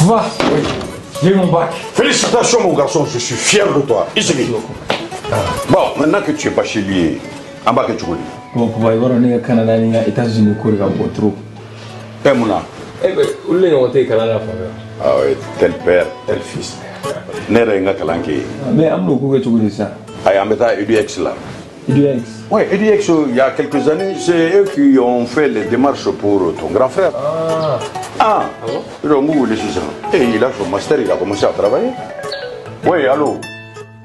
Va. Oui. J'ai mon bac. Félicitations, mon garçon, je suis fier de toi. Ici. Bon, maintenant que tu es bachelier, en bas que tu connais. Bon, papa, i b'a dɔn ne ka Canada ni n ka États-Unis ko de ka bon trop. Eh, mun na? Eh ben, olu de ɲɔgɔn tɛ yen kalan na fan fɛ. Ah oui, tel père, tel fils. Ne yɛrɛ ye n ka kalan kɛ yen. Mais an bɛn'o ko kɛ cogo di sisan? Ayi, an bɛ taa EDX la. EDX. Oui, EDX, il y a quelques années, c'est eux qui ont fait les démarches pour ton grand frère. Ah. Ah, Ah bon? Ils ont wele sisan. Et il a son master, il a commencé à travailler. Oui, allô?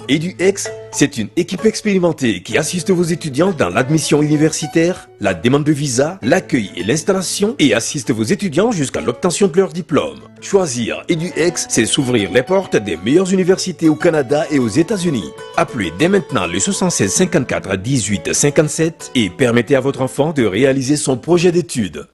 EduX, c'est une équipe expérimentée qui assiste vos étudiants dans l'admission universitaire, la demande de visa, l'accueil et l'installation et assiste vos étudiants jusqu'à l'obtention de leur diplôme. Choisir EduX, c'est s'ouvrir les portes des meilleures universités au Canada et aux États-Unis. Appelez dès maintenant le 76 54 18 57 et permettez à votre enfant de réaliser son projet d'études.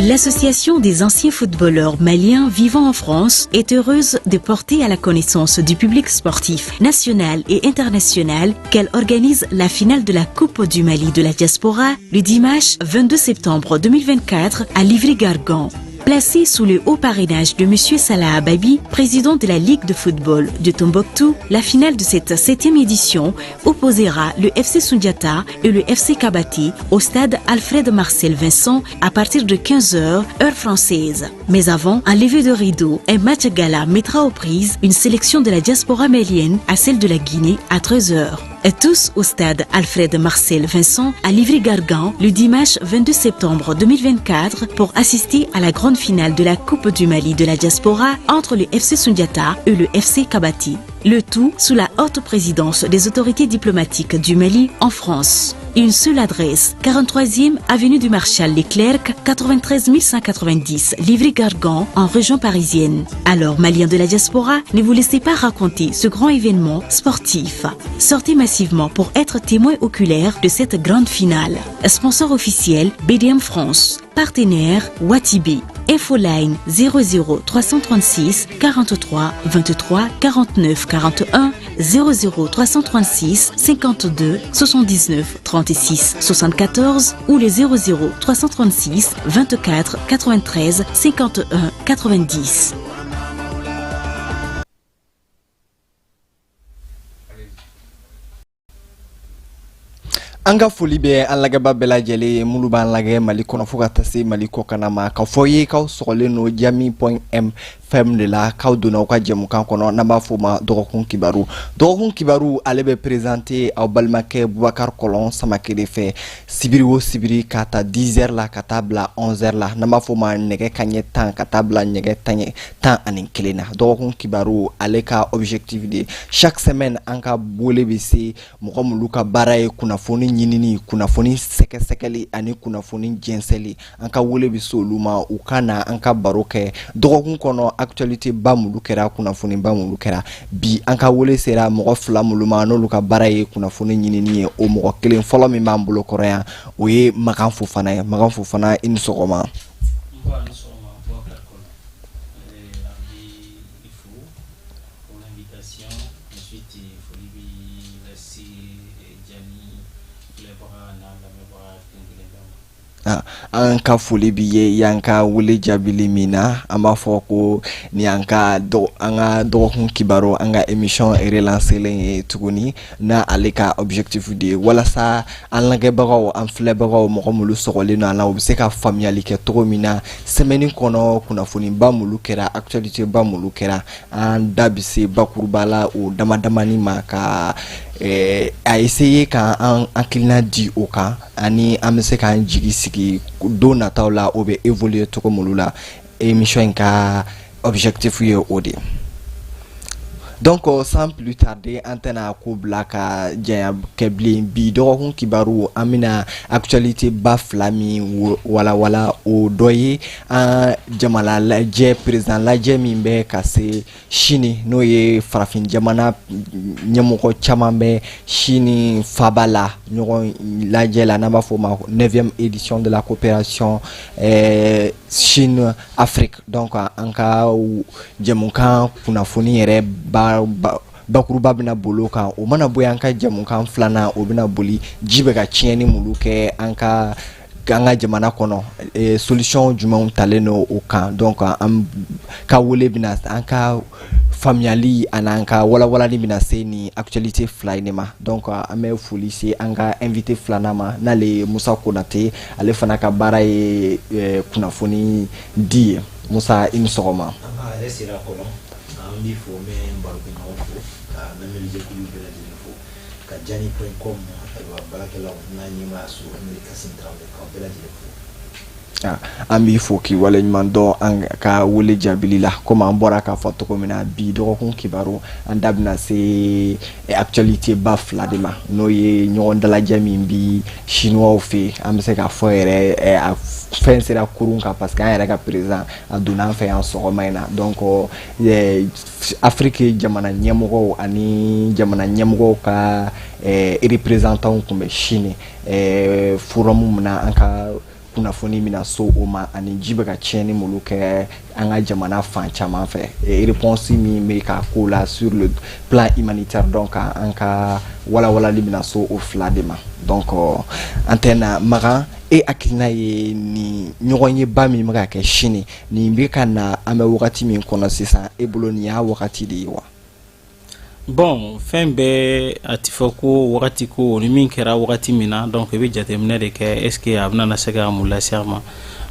L'Association des anciens footballeurs maliens vivant en France est heureuse de porter à la connaissance du public sportif national et international qu'elle organise la finale de la Coupe du Mali de la diaspora le dimanche 22 septembre 2024 à Livry-Gargan. Placée sous le haut parrainage de M. Salah Ababi, président de la Ligue de football de Tombouctou, la finale de cette 7e édition opposera le FC Sundiata et le FC Kabati au stade Alfred Marcel Vincent à partir de 15h, heure française. Mais avant, un lever de rideau, un match gala mettra aux prises une sélection de la diaspora malienne à celle de la Guinée à 13h. Et tous au stade Alfred Marcel Vincent à Livry-Gargan le dimanche 22 septembre 2024 pour assister à la grande finale de la Coupe du Mali de la diaspora entre le FC Sundiata et le FC Kabati. Le tout sous la haute présidence des autorités diplomatiques du Mali en France. Une seule adresse, 43e avenue du Marshal Leclerc, 93 190, Livry-Gargan, en région parisienne. Alors, Maliens de la diaspora, ne vous laissez pas raconter ce grand événement sportif. Sortez massivement pour être témoin oculaire de cette grande finale. Sponsor officiel, BDM France. Partenaire, Watibi. Infoline 00 336 43 23 49 41 00 336 52 79 36 74 ou les 00 336 24 93 51 90. An ka foli bɛ an lagɛba bɛɛ lajɛlen ye minnu b'an lagɛ Mali kɔnɔ fo ka taa se Mali kɔkanna ma, k'a fɔ ye k'aw sɔgɔlen don Jami point M FM de la, k'aw donna aw ka jɛmukan kɔnɔ n'an b'a fɔ o ma dɔgɔkun kibaru. Dɔgɔkun kibaru, ale bɛ présenter aw balimakɛ Bubakari Kɔlɔn Samakɛ de fɛ sibiri o sibiri, k'a ta 10 heures la ka taa bila 11 heures la, n'an b'a fɔ o ma nɛgɛ kaɲɛ 10 ka taa bila nɛgɛ taɲɛ 11 na. Dɔgɔkun kibaru, ale ka objectif de chaque semaine, an ka wele bɛ se mɔgɔ minnu ka baara ye kunnafoni ɲinini, kunnafoni sɛgɛsɛgɛli ani kunnafoni jɛnsɛli, an ka wele bɛ se olu ma, u ka na an ka baro kɛ dɔgɔkun kɔnɔ, actualité ba minnu kɛra, kunnafoni ba minnu kɛra. Bi, an ka wele sera mɔgɔ fila minnu ma, n'olu ka baara ye kunnafoni ɲinini ye, o mɔgɔ kelen fɔlɔ min b'an bolo kɔrɔ yan, o ye Makan Fofana ye. Makan Fofana, i ni sɔgɔma. Nba, ni sɔgɔma Boubacar Kɔnɔ. An bɛ i fo pour l'invitation. Ensuite, foli bɛ lase Jami filɛbaga n'a lamɛnbaga kelen kelen bɛɛ ma. Ah, an ka foli bi ye y'an ka wele jaabili min na, an b'a fɔ ko ni an ka dɔgɔkun kibaru, an ka émission relancelen ye tuguni, n'a ale ka objectif de ye walasa an lajɛbagaw, an filɛbagaw, mɔgɔ minnu sɔgɔlen don an la, u bɛ se ka faamuyali kɛ cogo min na semaine kɔnɔ, kunnafoniba minnu kɛra, actualité ba minnu kɛra. An da bɛ se bakuruba la o dama damani ma ka a essayer ka an hakilina di o kan, ani an bɛ se k'an jigi sigi don nataw la, o bɛ évoluer cogo minnu la. Émission in ka objectif ye o de ye. Donc, sans plus tarder, an tɛna ko bila ka janya kɛ bilen. Bi dɔgɔkun kibaru, an bɛna actualité ba fila min walawala, o dɔ ye an jamana lajɛ, président lajɛ min bɛ ka se sini, n'o ye farafin jamana ɲɛmɔgɔ caman bɛ sini faba la ɲɔgɔn lajɛ la, n'an b'a fɔ o ma 9e édition de la coopération Chine Afrique. Donc, an ka jɛmukan kunnafoni yɛrɛ ba ka bakuruba bɛna boli o kan. O mana bɔ yen, an ka jamukan filanan, o bɛna boli ji bɛ ka tiɲɛni minnu kɛ an ka jamana kɔnɔ, solution jumɛnw talen don o kan. Donc an ka wele bɛna, an ka faamuyali ani an ka walawalali bɛna se ni actualité fila in de ma. Donc an bɛ foli se an ka invité filanan ma, n'ale ye Musa Konate. Ale fana ka baara ye kunnafoni di ye. Musa, i ni sɔgɔma. An yɛrɛ sera kɔnɔ. An b'i fo, n bɛ n barokɛɲɔgɔn fo, ka lamɛnlijɛkulu bɛɛ lajɛlen fo, ka jani.com, ayiwa, baarakɛlaw n'a ɲɛmaaya so, n'o ye Kasim Tarawele, k'aw bɛɛ lajɛlen fo. An b'i fo k'i waleɲuman dɔn an ka wele jaabili la. Komi an bɔra k'a fɔ cogo min na, bi dɔgɔkun kibaru, an da bɛna se actualité ba fila de ma, n'o ye ɲɔgɔn dalajɛ min bi chinois fɛ yen. An bɛ se k'a fɔ yɛrɛ, a fɛn sera kurun kan, parce que an yɛrɛ ka président a donna an fɛ yan sɔgɔma in na. Donc Afrique jamana ɲɛmɔgɔw ani jamana ɲɛmɔgɔw ka représentants tun bɛ Chine forum min na, an ka kunnafoni bɛna so o ma, ani ji bɛ ka tiɲɛni minnu kɛ an ka jamana fan caman fɛ, réponse min bɛ ka ko la sur le plan humanitaire. Donc an ka walawalali bɛna so o fila de ma. Donc an tɛ na Makan, e hakilina ye nin ɲɔgɔn ye ba min bɛ ka kɛ sini, nin bɛ ka na, an bɛ wagati min kɔnɔ sisan, e bolo nin y'a wagati de ye wa? Bon, fɛn bɛɛ a ti fɔ ko wagati ko ni min kɛra wagati min na. Donc i bɛ jateminɛ de kɛ, est ce que a bɛna na se ka mun lase a ma.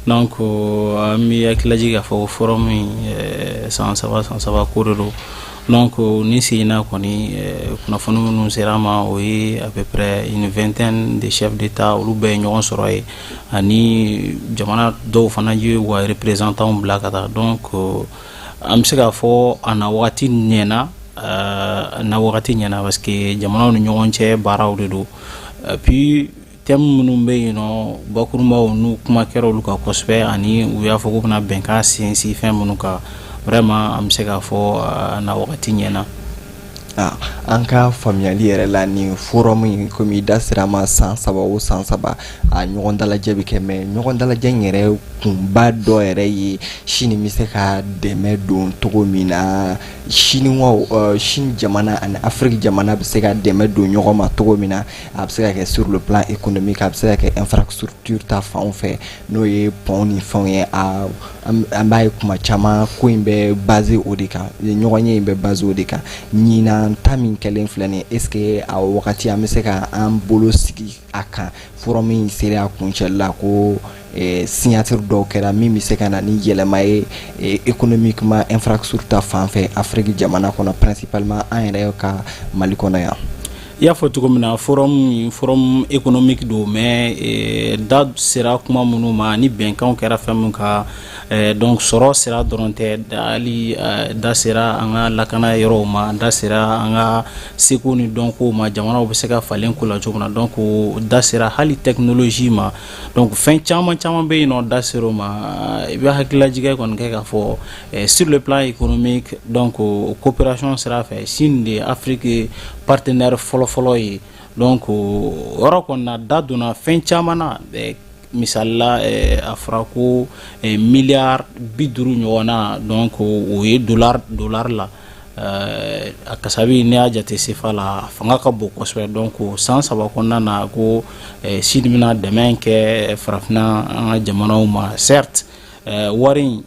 Donc an bɛ hakililajigin k'a fɔ ko forum in, san 3, san 3 ko de don. Donc ni sen na kɔni, kunnafoni minnu sera an ma, o ye à peu près une vingtaine de chefs d'État, olu bɛɛ ye ɲɔgɔn sɔrɔ yen, ani jamana dɔw fana ye u ka représentants bila ka taa. Donc an bɛ se k'a fɔ a na wagati ɲɛna, na wagati ɲɛna, parce que jamanaw ni ɲɔgɔn cɛ baaraw de don. Puis thème minnu bɛ yen nɔ, bakurubaw n'u kuma kɛra olu kan kosɛbɛ, ani u y'a fɔ k'u bɛna bɛnkan sinsin fɛn minnu kan, vraiment an bɛ se k'a fɔ a na wagati ɲɛna. An ka faamuyali yɛrɛ la, nin forum in, komi i da sera a ma, san 3 o san 3 a ɲɔgɔn dalajɛ bɛ kɛ. Mais ɲɔgɔn dalajɛ in yɛrɛ kunba dɔ yɛrɛ ye Chine bɛ se ka dɛmɛ don cogo min na, Chinois, Chine jamana ani Afrique jamana bɛ se ka dɛmɛ don ɲɔgɔn ma cogo min na. A bɛ se ka kɛ sur le plan économique, a bɛ se ka kɛ infrastructure ta fan fɛ, n'o ye pont ni fɛnw ye. A an b'a ye kuma caman ko in bɛ basé o de kan, ɲɔgɔn ye in bɛ basé o de kan. Ɲinan ta min kɛlen filɛ nin ye, est ce que a wagati an bɛ se ka an bolo sigi a kan, forum in sera a kuncɛli la, ko signature dɔw kɛra min bɛ se ka na ni yɛlɛma ye économiquement, infrastructure ta fan fɛ, Afrique jamana kɔnɔ, principalement an yɛrɛ ka Mali kɔnɔ yan? I y'a fɔ cogo min na, forum économique don, mais da sera kuma minnu ma ni bɛnkanw kɛra fɛn min kan, donc sɔrɔ sira dɔrɔn tɛ. Hali da sera an ka lakana yɔrɔw ma, da sera an ka seko ni dɔnkow ma, jamanaw bɛ se ka falen ko la cogo min na. Donc da sera hali technologie ma. Donc fɛn caman caman bɛ yen nɔ, da sera o ma. I bɛ hakililajigin kɔni kɛ k'a fɔ sur le plan économique, donc coopération sira fɛ, Chine de ye Afrique partenaire fɔlɔ-fɔlɔ ye. Donc o yɔrɔ kɔni na, da donna fɛn caman na. Misali la, a fɔra ko miliyari 50 ɲɔgɔn na, donc o ye dollar la. A kasabi, n'i y'a jate CFA la, a fanga ka bon kosɛbɛ. Donc san 3 kɔnɔna na, ko Chine bɛna dɛmɛ kɛ farafinna, an ka jamanaw ma. Certes, wari in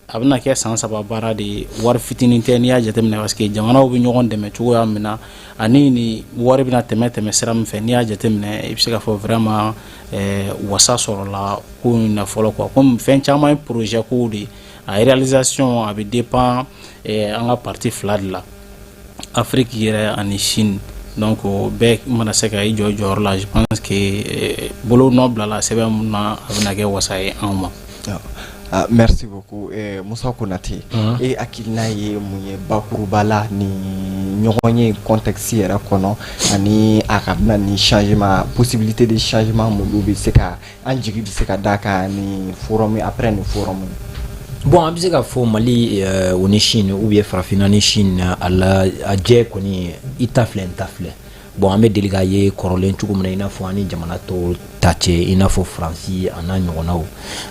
a bɛna kɛ san 3 baara de ye, wari fitinin tɛ n'i y'a jateminɛ, parce que jamanaw bɛ ɲɔgɔn dɛmɛ cogoya min na, ani ni wari bɛna tɛmɛ sira min fɛ, n'i y'a jateminɛ, i bɛ se k'a fɔ vraiment wasa sɔrɔla ko in na fɔlɔ quoi. Comme fɛn caman ye projet kow de ye, a réalisation a bɛ dépend an ka partie fila de la, Afrique yɛrɛ ani Chine. Donc bɛɛ mana se ka i jɔ i jɔyɔrɔ la, je pense que bolo nɔ bilala sɛbɛn mun na, a bɛna kɛ wasa ye anw ma. Ah, merci beaucoup, Musa Konate. E hakilina ye mun ye bakuruba la ni ɲɔgɔn ye contexte yɛrɛ kɔnɔ, ani a ka bɛna ni changement, possibilité de changement minnu bɛ se ka an jigi bɛ se ka d'a kan ni forum, après ni forum? Bon, an bɛ se k'a fɔ Mali o ni Chine, ou bien farafinna ni Chine, a la a jɛ kɔni, i ta filɛ, n ta filɛ. Bon, an bɛ deli k'a ye kɔrɔlen cogo min na, i n'a fɔ an ni jamana tɔw ta cɛ, i n'a fɔ Faransi a n'a ɲɔgɔnnaw,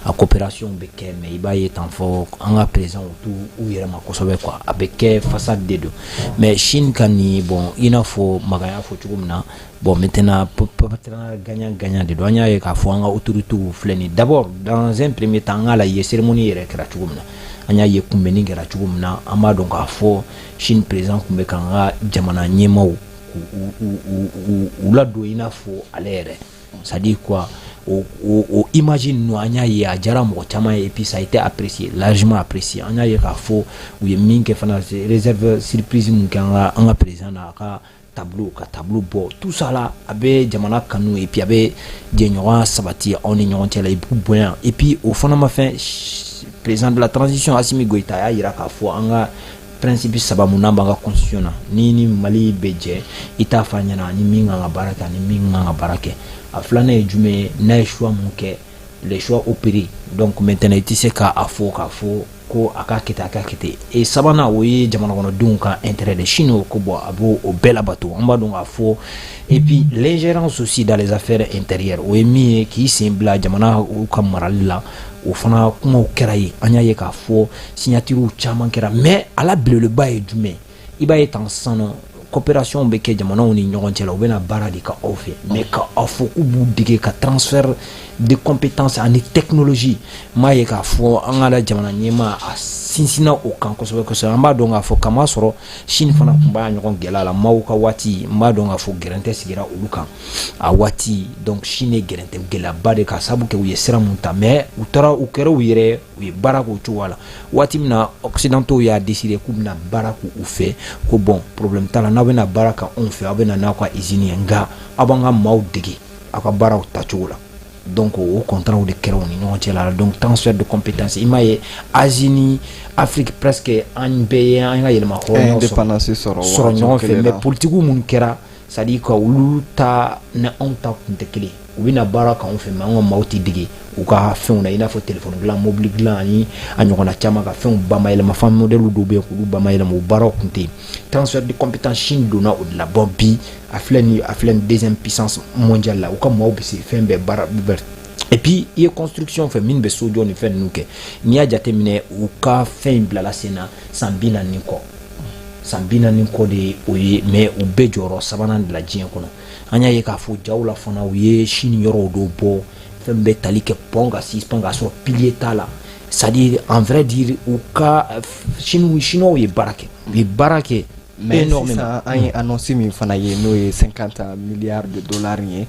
a coopération bɛ kɛ, mais i b'a ye tan fɔ an ka président t'u u yɛrɛ ma kosɛbɛ quoi, a bɛ kɛ façade de don. Mais Chine ka nin, bon, i n'a fɔ Makan y'a fɔ cogo min na, bon, maintenant partenariat gagnant gagnant de don. An y'a ye k'a fɔ an ka autorités filɛ nin, d'abord dans un premier temps, an k'a lajɛ cérémonie yɛrɛ kɛra cogo min na, an y'a ye kunbɛnni kɛra cogo min na. An b'a dɔn k'a fɔ Chine président tun bɛ k'an ka jamana ɲɛmaaw k'u ladon i n'a fɔ ale yɛrɛ, c'est à dire quoi, o image ninnu, an y'a ye a diyara mɔgɔ caman ye, et puis ça a été apprécié, largement apprécié. An y'a ye k'a fɔ u ye min kɛ fana, réserve surprise mun kɛ an ka président na, a ka tableau, ka tableau bɔ, tout ça là, a bɛ jamana kanu et puis a bɛ jɛɲɔgɔnya sabati aw ni ɲɔgɔn cɛ la, i b'u bonya. Et puis o fana ma fɛn, président de la transition Assimi Goïta y'a yira k'a fɔ an ka principe saba mun n'an b'an ka constitution na, ni Mali bɛ jɛ, i t'a fɔ a ɲɛna ni min kan ka baara kɛ ani min kan ka baara kɛ. A filanan ye jumɛn ye? N'a ye choix mun kɛ, les choix opérés, donc maintenant i tɛ se k'a fɔ k'a fɔ ko a k'a kɛ ten, a k'a kɛ ten. Et sabanan, o ye jamana kɔnɔdenw ka intérêt de. Chine ko bon, a b'o o bɛɛ labato. An b'a dɔn k'a fɔ, et puis l'ingérence aussi dans les affaires intérieures, o ye min ye k'i sen bila jamana ka marali la, o fana kumaw kɛra yen. An y'a ye k'a fɔ signature caman kɛra, mais a la belebeleba ye jumɛn? I b'a ye tan sisan nɔ, coopération bɛ kɛ jamanaw ni ɲɔgɔn cɛ la, u bɛna baara de ka aw fɛ, mais ka aw fɔ k'u b'u dege ka transfert de compétences ani technologie, n b'a ye k'a fɔ an ka la jamana ɲɛmaa a sinsinna o kan kosɛbɛ kosɛbɛ. An b'a dɔn k'a fɔ kama sɔrɔ Chine fana tun b'a ɲɔgɔn gɛlɛya la maaw ka waati. N b'a dɔn k'a fɔ gɛrɛntɛ sigira olu kan a waati, donc Chine ye gɛrɛntɛ gɛlɛyaba de ka sababu kɛ u ye sira mun ta, mais u taara u kɛra u yɛrɛ, u ye baara k'o cogoya la. Waati min na occidentaux y'a décidé k'u bɛna baara k'u fɛ, ko bon, problème t'a la, n'aw bɛna baara kɛ anw fɛ, aw bɛna n'aw ka usine ye, nka aw b'an ka maaw dege aw ka baaraw tacogo la. Donc o contrat de kɛra u ni ɲɔgɔn cɛ la. Donc transfert de compétences, i m'a ye, Asie ni Afrique, presque an bɛɛ ye an ka yɛlɛma hɔrɔnya indépendance sɔrɔ sɔrɔ ɲɔgɔn fɛ, mais politique mun kɛra, c'est à dire que olu ta ni anw ta kun tɛ kelen. U bɛna baara k'anw fɛ, mais an ka maaw tɛ dege u ka fɛnw na, i n'a fɔ téléphone dilan, mobili dilan ani a ɲɔgɔnna caman, ka fɛnw bamayɛlɛma, fan modèle dɔw bɛ yen k'olu bamayɛlɛma, o baaraw kun tɛ yen. Transfert de compétences, Chine donna o de la. Bon, bi a filɛ nin deuxième puissance mondiale la, u ka maaw bɛ se fɛn bɛɛ baara bɛɛ. Et puis i ye construction fɛ min bɛ so jɔ ni fɛn ninnu kɛ, n'i y'a jateminɛ, u ka fɛn in bilala sen na san 40 kɔ, san 40 kɔ de o ye, mais u bɛɛ jɔyɔrɔ sabanan de la diɲɛ kɔnɔ. An y'a ye k'a fɔ jaw la fana, u ye Chine yɔrɔw dɔw bɔ, fɛn bɛɛ tali kɛ pont ka suspend k'a sɔrɔ pilier t'a la. C'est à dire, en vrai dire, u ka Chinois ye baara kɛ, u ye baara kɛ. Mais sisan an ye annonce min fana ye, n'o ye 50 milliards de dollars ye,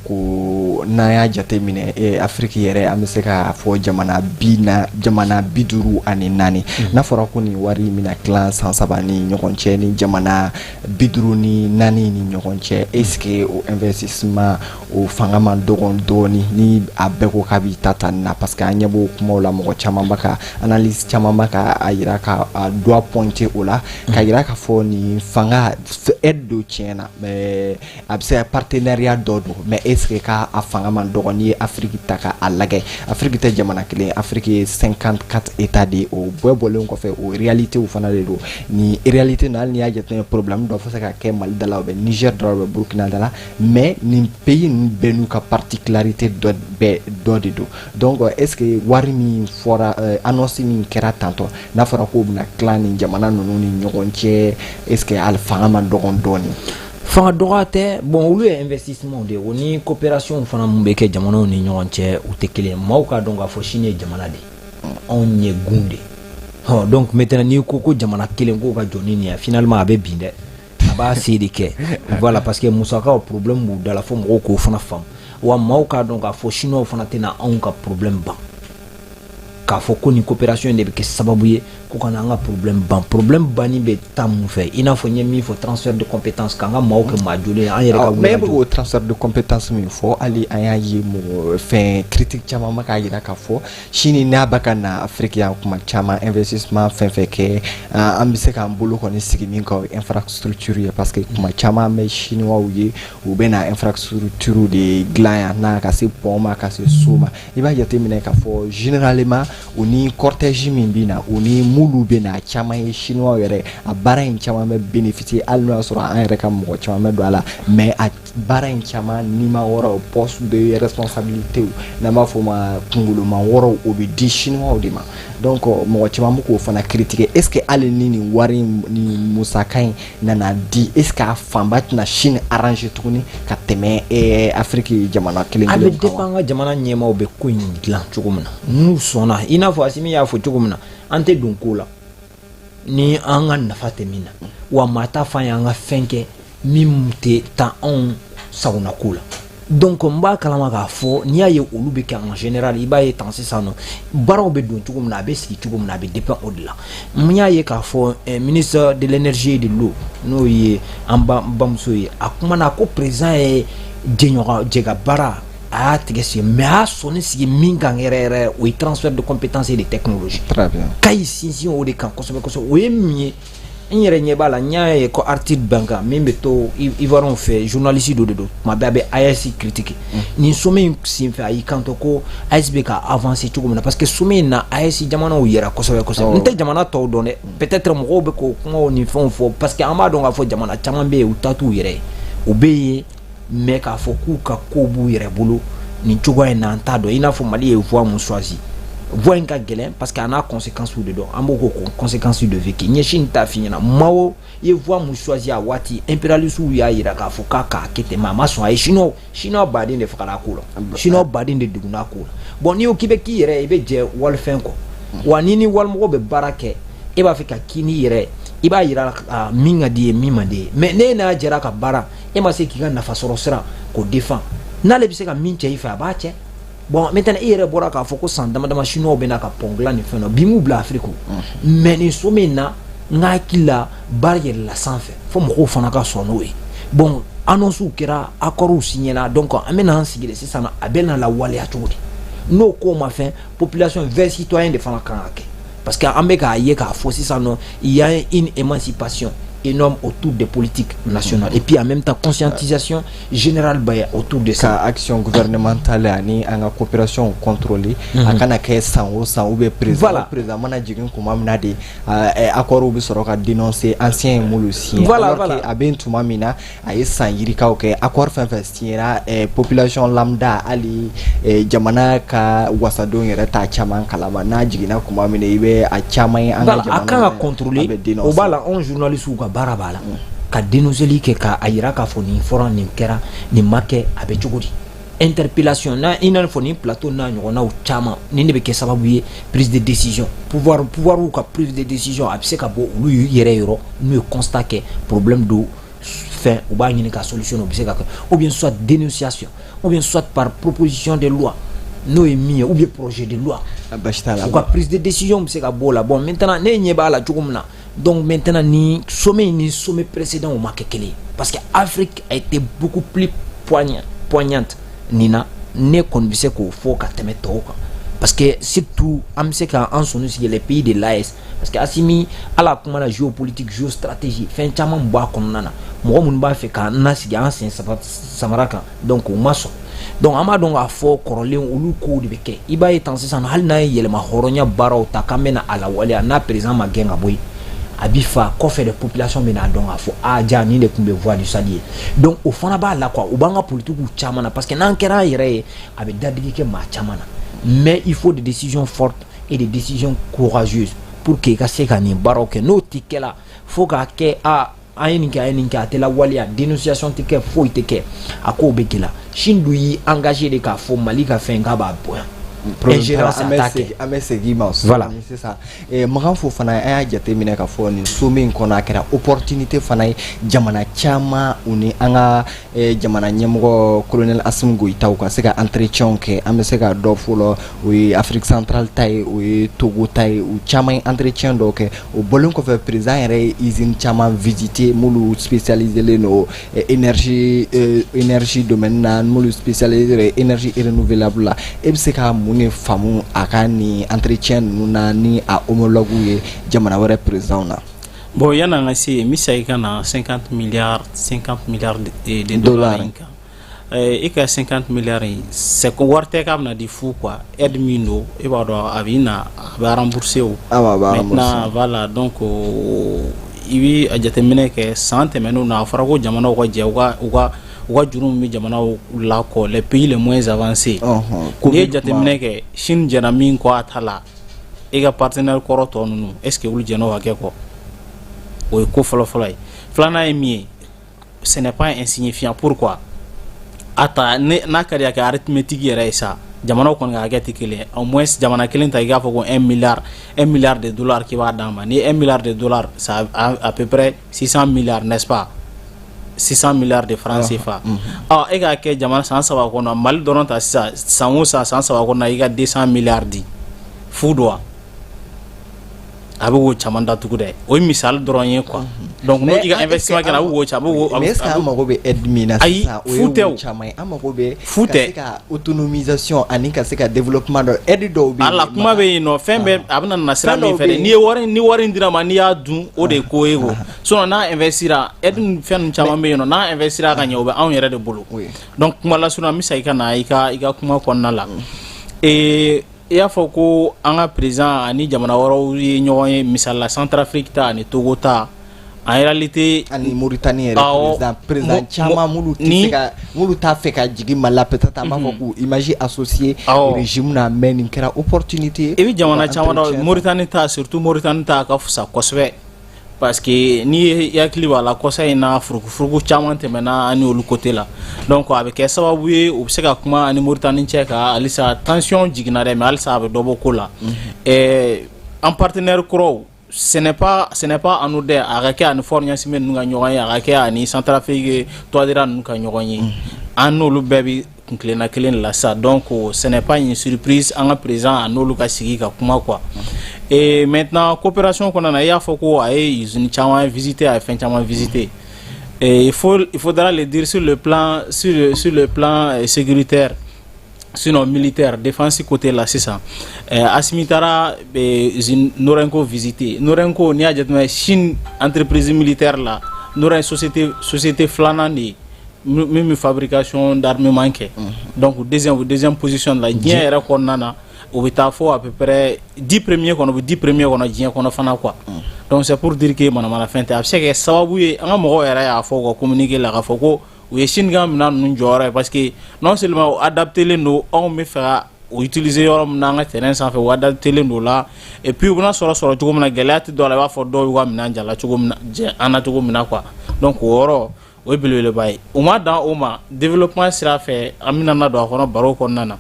ko n'an y'a jateminɛ Afrique yɛrɛ, an bɛ se k'a fɔ jamana bi na, jamana 54, n'a fɔra ko nin wari bɛna tilan san 3 ni ɲɔgɔn cɛ, ni jamana 54 ni ɲɔgɔn cɛ, est ce que o investissement o fanga man dɔgɔn dɔɔni ni a bɛɛ ko k'a b'i ta ta nin na? Parce que an ɲɛ b'o kumaw la, mɔgɔ caman b'a ka analyse caman b'a ka a yira ka a doigt pointer o la, ka yira k'a fɔ nin fanga aide don tiɲɛ na, mais a bɛ se ka partenariat dɔ don, mais est ce que k'a a fanga man dɔgɔ? N'i ye Afrique ta k'a lajɛ, Afrique tɛ jamana kelen, Afrique ye 54 états de ye. O bɛɛ bɔlen kɔfɛ, o réalité fana de don. Ni réalité ninnu, hali n'i y'a jateminɛ, problème dɔ bɛ se ka kɛ Mali da la, o bɛ Niger da la, o bɛ Burkina da la, mais nin pays ninnu bɛɛ n'u ka particularité dɔ bɛɛ dɔ de don. Donc est ce que wari min fɔra, annonce min kɛra tantɔ, n'a fɔra k'o bɛna tila nin jamana ninnu ni ɲɔgɔn cɛ, est ce que hali fanga man dɔgɔn dɔɔni? Fanga dɔgɔya tɛ. Bon, olu ye investissement de ye, o ni coopération fana mun bɛ kɛ jamanaw ni ɲɔgɔn cɛ, u tɛ kelen ye. Maaw k'a dɔn k'a fɔ Chine ye jamana de ye, anw ye gun de ye. Donc maintenant n'i ko ko jamana kelen k'o ka jɔ ni nin ye, finalement a bɛ bin dɛ, a b'a se de kɛ. Voilà, parce que musakaw problème b'u da la, fo mɔgɔw k'o fana faamu. Wa maaw k'a dɔn k'a fɔ chinois fana tɛna anw ka problème ban, k'a fɔ ko nin coopération de bɛ kɛ sababu ye ko ka na an ka problème ban. Problème banni bɛ taa mun fɛ? I n'a fɔ n ye min fɔ, transfert de compétence, k'an ka maaw kɛ maa jolen ye, an yɛrɛ ka Mais e bɛ k'o transfert de compétence min fɔ, hali an y'a ye mɔgɔ fɛn critique caman bɛ k'a jira k'a fɔ Chine n'a bɛ ka na Afrique yan kuma caman, investissement fɛn fɛn kɛ, an bɛ se k'an bolo kɔni sigi min kan, o ye infrastructure ye, parce que kuma caman an bɛ chinois ye, u bɛ na infrastructure de dilan yan n'a ka se pont ma, ka se so ma. I b'a jateminɛ k'a fɔ généralement O ni cortège min bɛ na, o ni mulu bɛ na, a caman ye chinois yɛrɛ. A baara in caman bɛ bénéficier, hali n'o y'a sɔrɔ an yɛrɛ ka mɔgɔ caman bɛ don a la, mais a baara in caman nima wɔrɔ, poste de responsabilité, n'an b'a fɔ o ma kunkoloma wɔrɔw, o bɛ di chinois de ma. Donc mɔgɔ caman bɛ k'o fana critiquer. Est ce que hali ni nin wari in, ni musaka in nana di, est ce que a fanba tɛna Chine arranger tuguni ka tɛmɛ Afrique jamana kelen A bɛ kelenw kan dépend wa? An ka jamana ɲɛmaaw bɛ ko in dilan cogo min na, n'u sɔnna, i n'a fɔ Asimi y'a fɔ cogo min na, an tɛ don ko la ni an ka nafa tɛ min na, wa maa t'a fɔ an ye an ka fɛn kɛ min tɛ taa anw sagona ko la. Donc n b'a kalama k'a fɔ n'i y'a ye olu bɛ kɛ, en général i b'a ye tan sisan nɔ, baaraw bɛ don cogo min na, a bɛ sigi cogo min na, a bɛ dépend o de la. N y'a ye k'a fɔ ministre de l'énergie et de l'eau, n'o ye an ba bamuso ye, a kumana ko président ye jɛɲɔgɔn jɛka baara, a y'a tigɛ sigi, mais a y'a sɔnni sigi min kan yɛrɛ yɛrɛ, o ye transfert de compétences et de technologie. Très bien. K'a y'i sinsin o de kan kosɛbɛ kosɛbɛ. O ye min ye, n yɛrɛ ɲɛ b'a la, n y'a ye ko article ban kan min bɛ to Ivoirien fɛ, journaliste dɔ de don, tuma bɛɛ a bɛ AES critiquer. Nin sommet in senfɛ, a y'i kanto ko AES bɛ ka avancer cogo min na, parce que sommet in na, AES jamanaw yɛrɛ kosɛbɛ kosɛbɛ. N tɛ jamana tɔw dɔn dɛ, peut-être mɔgɔw bɛ k'o kumaw ni fɛnw fɔ, parce que an b'a dɔn k'a fɔ jamana caman bɛ yen, u ta t'u yɛrɛ ye, u bɛ yen, mais k'a fɔ k'u ka kow b'u yɛrɛ bolo nin cogoya in na, an t'a dɔn. I n'a fɔ Mali ye voie mun choisi, voie in ka gɛlɛn, parce que a n'a conséquences de don, an b'o ko conséquences de vécu. Ɲɛsin t'a f'i ɲɛna, Mao ye voie mun choisi, a waati impérialistes y'a yira k'a fɔ k'a k'a kɛ ten, mais a ma sɔn. A ye chinois baden de fagara a ko la, chinois baden de degunna a ko la. Bon, n'i ko k'i bɛ k'i yɛrɛ ye, i bɛ jɛ walifɛn kɔ wa. Ni walimɔgɔ bɛ baara kɛ, e b'a fɛ ka k'i n'i yɛrɛ, i b'a yira min ka di ye, min man di ye. Mais ne n'a jɛra ka baara, e ma se k'i ka nafa sɔrɔ sira k'o défend, n'ale bɛ se ka min cɛ i fɛ, a b'a cɛ. Bon, maintenant e yɛrɛ bɔra k'a fɔ ko san dama dama chinois bɛ na ka pont dilan ni fɛn dɔ bi m'u bila Afrique, mais nin sommet in na, n ka hakili la, baara yɛlɛla sanfɛ fo mɔgɔw fana ka sɔn n'o ye. Bon, annonce kɛra, accords signé na, donc an bɛ n'an sigi de sisan, a bɛ na lawaleya cogo di? N'o ko ma fɛn, population vrai citoyen de fana kan ka kɛ, parce que an bɛ k'a ye k'a fɔ sisan nɔ, il y a une émancipation énorme autour des politiques nationales et puis en même temps conscientisation générale ba autour de ça. Ka action gouvernementale ani an ka coopération contrôler, a kana kɛ san o san ou bien président Voilà. président mana jigin kuma min na de, accord bɛ sɔrɔ ka dénoncer ancien ye m'olu signé, alors que a bɛ tuma min na, a ye san yirikaw kɛ, accord fɛn fɛn signéra, population lambda, hali jamana ka wasadenw yɛrɛ t'a caman kalama. N'a jiginna kuma min na, i bɛ a caman ye an ka Voilà, a jamana kan ka na, contrôler. A bɛ dénoncer. O b'a la, anw journalistes ka baara b'a la ka dénonceli kɛ, k'a yira k'a fɔ nin fɔra, nin kɛra, nin ma kɛ, a bɛ cogo di? Interpellation na, i n'a fɔ nin plateau n'a ɲɔgɔnnaw caman, nin de bɛ kɛ sababu ye prise de décision, pouvoir ka prise de décision, a bɛ se ka bɔ olu yɛrɛ yɔrɔ. N'u ye constat kɛ, problème do fɛn, u b'a ɲini ka solution, o bɛ se ka kɛ ou bien soit dénonciation, ou bien soit par proposition de loi, n'o ye min ye, ou bien projet de loi. Basi t'a la. U ka prise de décision bɛ se ka bɔ o la. Bon, maintenant ne ɲɛ b'a la cogo min na, donc maintenant ni sommet in ni sommet précédent o ma kɛ kelen ye, parce que Afrique a été beaucoup plus poignante nin na, ne kɔni bɛ se k'o fɔ ka tɛmɛ tɔw kan, parce que surtout an bɛ se k'an sɔnni sigi les pays de l'AES, parce que Assimi ala a kuma na géopolitique, géostratégie, fɛn caman b'a kɔnɔna na, mɔgɔ minnu b'a fɛ k'an nasigi an sen samara kan, donc o ma sɔn. Donc an b'a dɔn k'a fɔ kɔrɔlen olu kow de bɛ kɛ. I b'a ye tan sisan, hali n'an ye yɛlɛma hɔrɔnya baaraw ta k'an bɛna a lawaleya, n'a président ma gɛn ka bɔ yen, a bi fa kɔfɛ de, population bɛna dɔn k'a fɔ a ja nin de tun bɛ voie du salut ye. Donc o fana b'a la quoi, o b'an ka politiques caman na, parce que n'an kɛra an yɛrɛ ye, a bɛ dadigi kɛ maa caman na. Mais il faut des décisions fortes et des décisions courageuses pour que i ka se ka nin baaraw kɛ. N'o ti kɛ la, fo k'a kɛ a an ye nin kɛ, an ye nin kɛ, a tɛ lawaleya, dénonciation tɛ kɛ, foyi tɛ kɛ, a kow bɛ gɛlɛya. Chine dun y'i engagé de k'a fɔ Mali ka fɛn k'a b'a bonya, ingérence a t'a kɛ. An bɛ segin i ma. Voilà. Sisan Makan fo fana, an y'a jateminɛ k'a fɔ nin sommet in kɔnɔ, a kɛra opportunité fana ye jamana caman, u ni an ka jamana ɲɛmɔgɔ colonel Assimi Goïta u ka se ka entretien kɛ. An bɛ se ka dɔ fɔlɔ, o ye Afrique centrale ta ye, o ye Togo ta ye, u caman ye entretien dɔw kɛ. O bɔlen kɔfɛ, président yɛrɛ ye usine caman visiter minnu spécialisé len don énergie domaine na, minnu spécialisé don énergie renouvelable la. E bɛ se ka mun de faamu a ka nin entretien ninnu na ni a homologue ye jamana wɛrɛ président na? Bon, yan'an ka se yen, n bɛ segin ka na 50 milliards, 50 milliards de dollars in kan. E ka 50 milliards in, c'est que wari tɛ k'a bɛna di fu quoi. Aide min don, e b'a dɔn a bɛ na, a bɛ rembourser o. Awɔ, a b'a rembourser. Maintenant, voilà, donc i bɛ a jateminɛ kɛ, san tɛmɛnenw na, a fɔra ko jamanaw ka jɛ u ka juru min bɛ jamanaw la kɔ, les pays les moins avancés. N'i ye jateminɛ kɛ, Chine jɛna min kɔ a ta la, e ka partenaire kɔrɔ tɔ ninnu, est ce que olu jɛn'o hakɛ kɔ? O ye ko fɔlɔ-fɔlɔ ye. Filanan ye min ye, ce n'est pas insignifiant. Pourquoi? A ta n'a ka di a kɛ arithmétique yɛrɛ ye sa, jamanaw kɔni ka hakɛ tɛ kelen ye. Au moins jamana kelen ta, i k'a fɔ ko 1 milliard, 1 milliard de dollars k'i b'a d'a ma. Ni 1 milliard de dollars, ça à peu près 600 milliards, n'est-ce pas? 600 milliards de francs CFA. Ɔ, e k'a kɛ jamana san 3 kɔnɔ, Mali dɔrɔn ta sisan, san o san, san 3 kɔnɔ, i ka 200 milliards di, fu don wa? A bɛ k'o caman datugu dɛ. O ye misali dɔrɔn ye quoi. Donc n'o i ka investissement kɛra, a bɛ k'o a bɛ k'o. Mais est ce que an mago bɛ aide min na Ayi, sisan, o ye fu tɛ o o. caman ye. An mago bɛ Fu ka tɛ. se ka autonomisation ani ka se ka développement dɔ, aide dɔw bɛ yen. Ala kuma bɛ yen nɔ, fɛn bɛɛ a bɛna na sira Fɛn min dɔw fɛ bɛ dɛ, yen. n'i ye wari, ni wari in dira ma, n'i y'a dun, o de ye ko ye o. Sinon n'a investira, aide ni fɛn ninnu caman bɛ yen nɔ, n'a investira ka ɲɛ, o bɛ anw yɛrɛ de bolo. Donc kuma lasurunya, n bɛ segin ka na i ka kuma kɔnɔna la. I y'a fɔ ko an ka président ani jamana wɛrɛw ye ɲɔgɔn ye, misali la Centrafrique ta ani Togo ta. En réalité, ani Mauritanie yɛrɛ. Awɔ. Président caman minnu tɛ se ka, minnu t'a fɛ ka jigin Mali la, peut-être an b'a fɔ k'u image associée régime na, mais nin kɛra opportunité. I bɛ jamana caman dɔn. Entretien. Mauritanie ta, surtout Mauritanie ta ka fisa kosɛbɛ, parce que n'i ye hakili b'a la, kɔsa in na, furukufuruku caman tɛmɛna ani olu côté la. Donc a bɛ kɛ sababu ye, u bɛ se ka kuma ani Mauritanie cɛ ka halisa tension jiginna dɛ, mais halisa a bɛ dɔ bɔ ko la. An partenaire kɔrɔw, ce n'est pas anodin a ka kɛ ani Faure Gnassingbé ninnu ka ɲɔgɔn ye, a ka kɛ ani Centrafrique Touadéra ninnu ka ɲɔgɔn ye. An n'olu bɛɛ bɛ kuntilenna kelen de la sisan. Donc ce n'est pas une surprise an ka président a n'olu ka sigi ka kuma quoi. Et maintenant, coopération kɔnɔna na, i y'a fɔ ko a ye usine caman visiter, a ye fɛn caman visiter. Et il faudra le dire, sur le plan sécuritaire, sinon militaire, défense côté la sisan, Assimi taara usine Norinco visiter. Norinco, n'i y'a jateminɛ, Chine entreprise militaire la, Norin société filanan de ye min bɛ fabrication d'armement kɛ. Donc deuxième position la diɲɛ yɛrɛ kɔnɔna na, o bɛ taa fɔ à peu près 10 premiers kɔnɔ, o bɛ 10 premiers kɔnɔ diɲɛ kɔnɔ fana quoi. Donc c'est pour dire que manamanafɛn tɛ. A bɛ se ka kɛ sababu ye, an ka mɔgɔw yɛrɛ y'a fɔ u ka communiqué la k'a fɔ ko u ye Chine ka minɛn ninnu jɔyɔrɔ ye, parce que non seulement u adapté len don, anw bɛ fɛ ka o utiliser yɔrɔ min na an ka terrain sanfɛ, u adapté len don o la. Et puis u bɛna sɔrɔ cogo min na, gɛlɛya tɛ dɔw la, i b'a fɔ dɔw y'u ka minɛn jala cogo min na, jɛ an na cogo min na quoi. Donc o yɔrɔ, o ye belebeleba ye. O ma dan o ma, développement sira fɛ, an bɛna na don a kɔnɔ baro kɔnɔna na.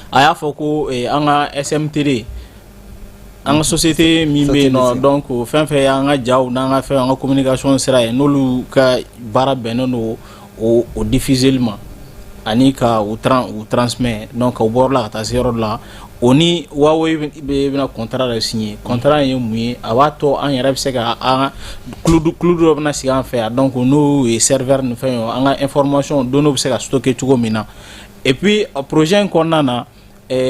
A y'a fɔ ko an ka SMTD, an ka société min bɛ yen nɔ, donc fɛn fɛn y'an ka jaw n'an ka fɛn, an ka communication sira ye, n'olu ka baara bɛnnen don o diffuseli ma ani ka u transmet. Donc u bɔra la ka taa se yɔrɔ dɔ la, o ni Huawei bɛna contrat dɔ signer. Contrat in ye mun ye? A b'a to an yɛrɛ bɛ se ka an cloud dɔ bɛna sigi an fɛ yan. Donc n'o ye serveur ni fɛn ye, an ka information données bɛ se ka stocker cogo min na. Et puis projet in kɔnɔna na,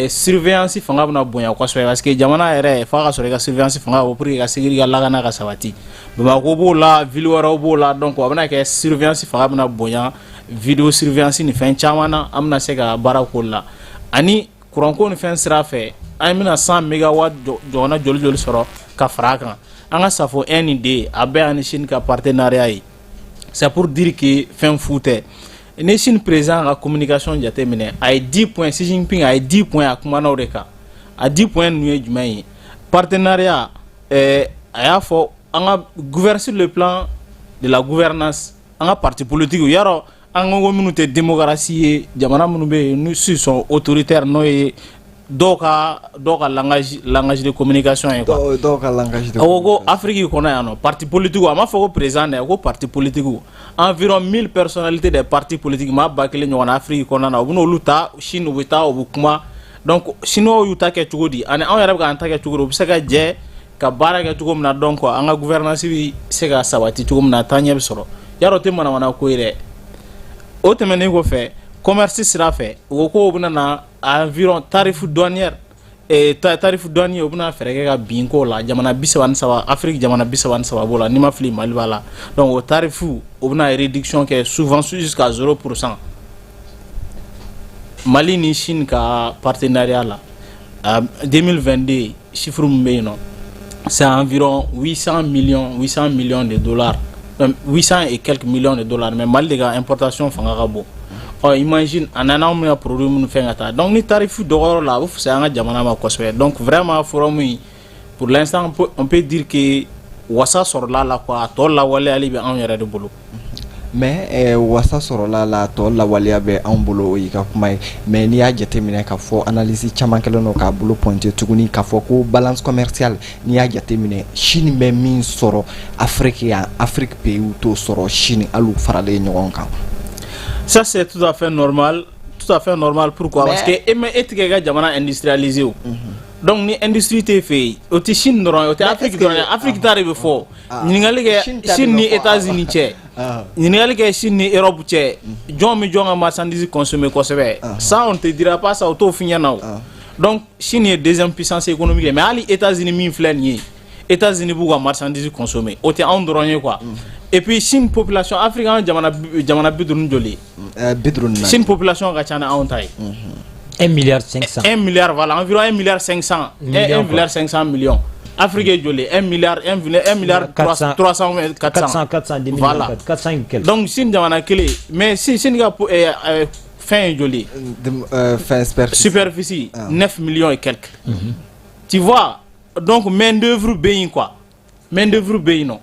surveillance fanga bɛna bonya kosɛbɛ, parce que jamana yɛrɛ f'a ka sɔrɔ i ka surveillance fanga pour que i ka sécurité, ka lakana ka sabati. Bamakɔ b'o la, ville wɛrɛw b'o la. Donc a bɛna kɛ surveillance fanga bɛna bonya, vidéo surveillance ni fɛn caman na, an bɛna se ka baara k'o la. Ani kuranko ni fɛn sira fɛ, an bɛna 100 mégawatt ɲɔgɔnna joli joli sɔrɔ ka fara a kan. An ka Safo 1 ni 2, a bɛɛ ani Chine ka partenariat ye. C'est pour dire que fɛn fu tɛ. Ni Chine président ka communication jateminɛ, a ye 10 points, Xi Jinping a ye 10 points, a kumana o de kan. A 10 points ninnu ye jumɛn ye? Partenariat, a y'a fɔ an ka gouverner, sur le plan de la gouvernance, an ka parti politique yarɔ, an ko minnu tɛ démocratie ye, jamana minnu bɛ yen n'u s'ils sont autoritaires, n'o ye dɔw ka langage de communication ye quoi. Dɔw ka langage de A ko ko Afrique kɔnɔ yan nɔ, parti politique, a m'a fɔ ko président dɛ, ko parti politique, environ 1000 personnalités des partis politiques, maa 1000 ɲɔgɔn na Afrique kɔnɔna na, u bɛn'olu ta Chine, u bɛ taa u bɛ kuma. Donc chinois y'u ta kɛ cogo di ani anw yɛrɛ bɛ k'an ta kɛ cogo di, u bɛ se ka jɛ ka baara kɛ cogo min na. Donc an ka gouvernance bɛ se ka sabati cogo min na, taaɲɛ bɛ sɔrɔ. Yarɔ, o tɛ manamana ko ye dɛ. O tɛmɛnen kɔfɛ, commerce sira fɛ, u ko k'o bɛna na environ tarif douanière, tarif douanier, u bɛna fɛɛrɛ kɛ ka bin k'o la. Jamana 33, Afrique jamana 33 b'o la, n'i ma fili Mali b'a la. Donc o tarif, u bɛna réduction kɛ, souvent jusqu'à 0%. Mali ni Chine ka partenariat la, 2022 chiffre min bɛ yen nɔ, c'est environ 800 millions, 800 millions de dollars, 800 et quelques millions de dollars. Mais Mali de ka importation fanga ka bon. Ɔ, imagine, a nana anw bɛna produit minnu fɛn ka taa. Donc ni tarif dɔgɔyɔrɔ la, a bɛ fisaya an ka jamana ma kosɛbɛ. Donc vraiment, forum in, pour l'instant, on peut dire que wasa sɔrɔla la quoi. A tɔ lawaleyali bɛ anw yɛrɛ de bolo. Mais wasa sɔrɔla la, a tɔ lawaleya bɛ anw bolo, o y'i ka kuma ye. Mais n'i y'a jateminɛ k'a fɔ analyse caman kɛlen don k'a bolo pointer tuguni k'a fɔ ko balance commerciale, n'i y'a jateminɛ, Chine bɛ min sɔrɔ Afrique yan, Afrique pays t'o sɔrɔ Chine, hali u faralen ɲɔgɔn kan. Ça, c'est tout à fait normal, tout à fait normal. Pourquoi? Parce que e ma e tigɛ ka jamana industrialisé o. Donc ni industrie tɛ fɛ yen, o tɛ Chine dɔrɔn ye, o tɛ Afrique dɔrɔn ye, Afrique ta de bɛ fɔ. Ɲininkali kɛ Chine ni États-Unis cɛ, ɲininkali kɛ Chine ni Europe cɛ, jɔn bɛ jɔn ka marchandise consommer kosɛbɛ? Ça, on te dira pas ça, o t'o f'i ɲɛna o. Donc Chine ye deuxième puissance économique ye, mais hali États-Unis min filɛ nin ye, États-Unis b'u ka marchandise consommer, o tɛ anw dɔrɔn ye quoi. Et puis Chine population, Afrique an jamana 54 joli ye? 54. Chine population ka ca ni anw ta ye. 1 milliard 500. 1 milliard, voilà, environ 1 milliard 500. 1 milliard 500 millions. Afrique est joli, 1 milliard, 1, 1 milliard 400, 300, 400, 400, voilà. 400 et quelques. Donc Chine jamana kelen, mais si Chine ka fɛn ye joli? Fɛn superficie. Superficie, 9 millions et quelques. Tu vois, donc main d'œuvre bɛ yen quoi. Main d'œuvre bɛ yen nɔ.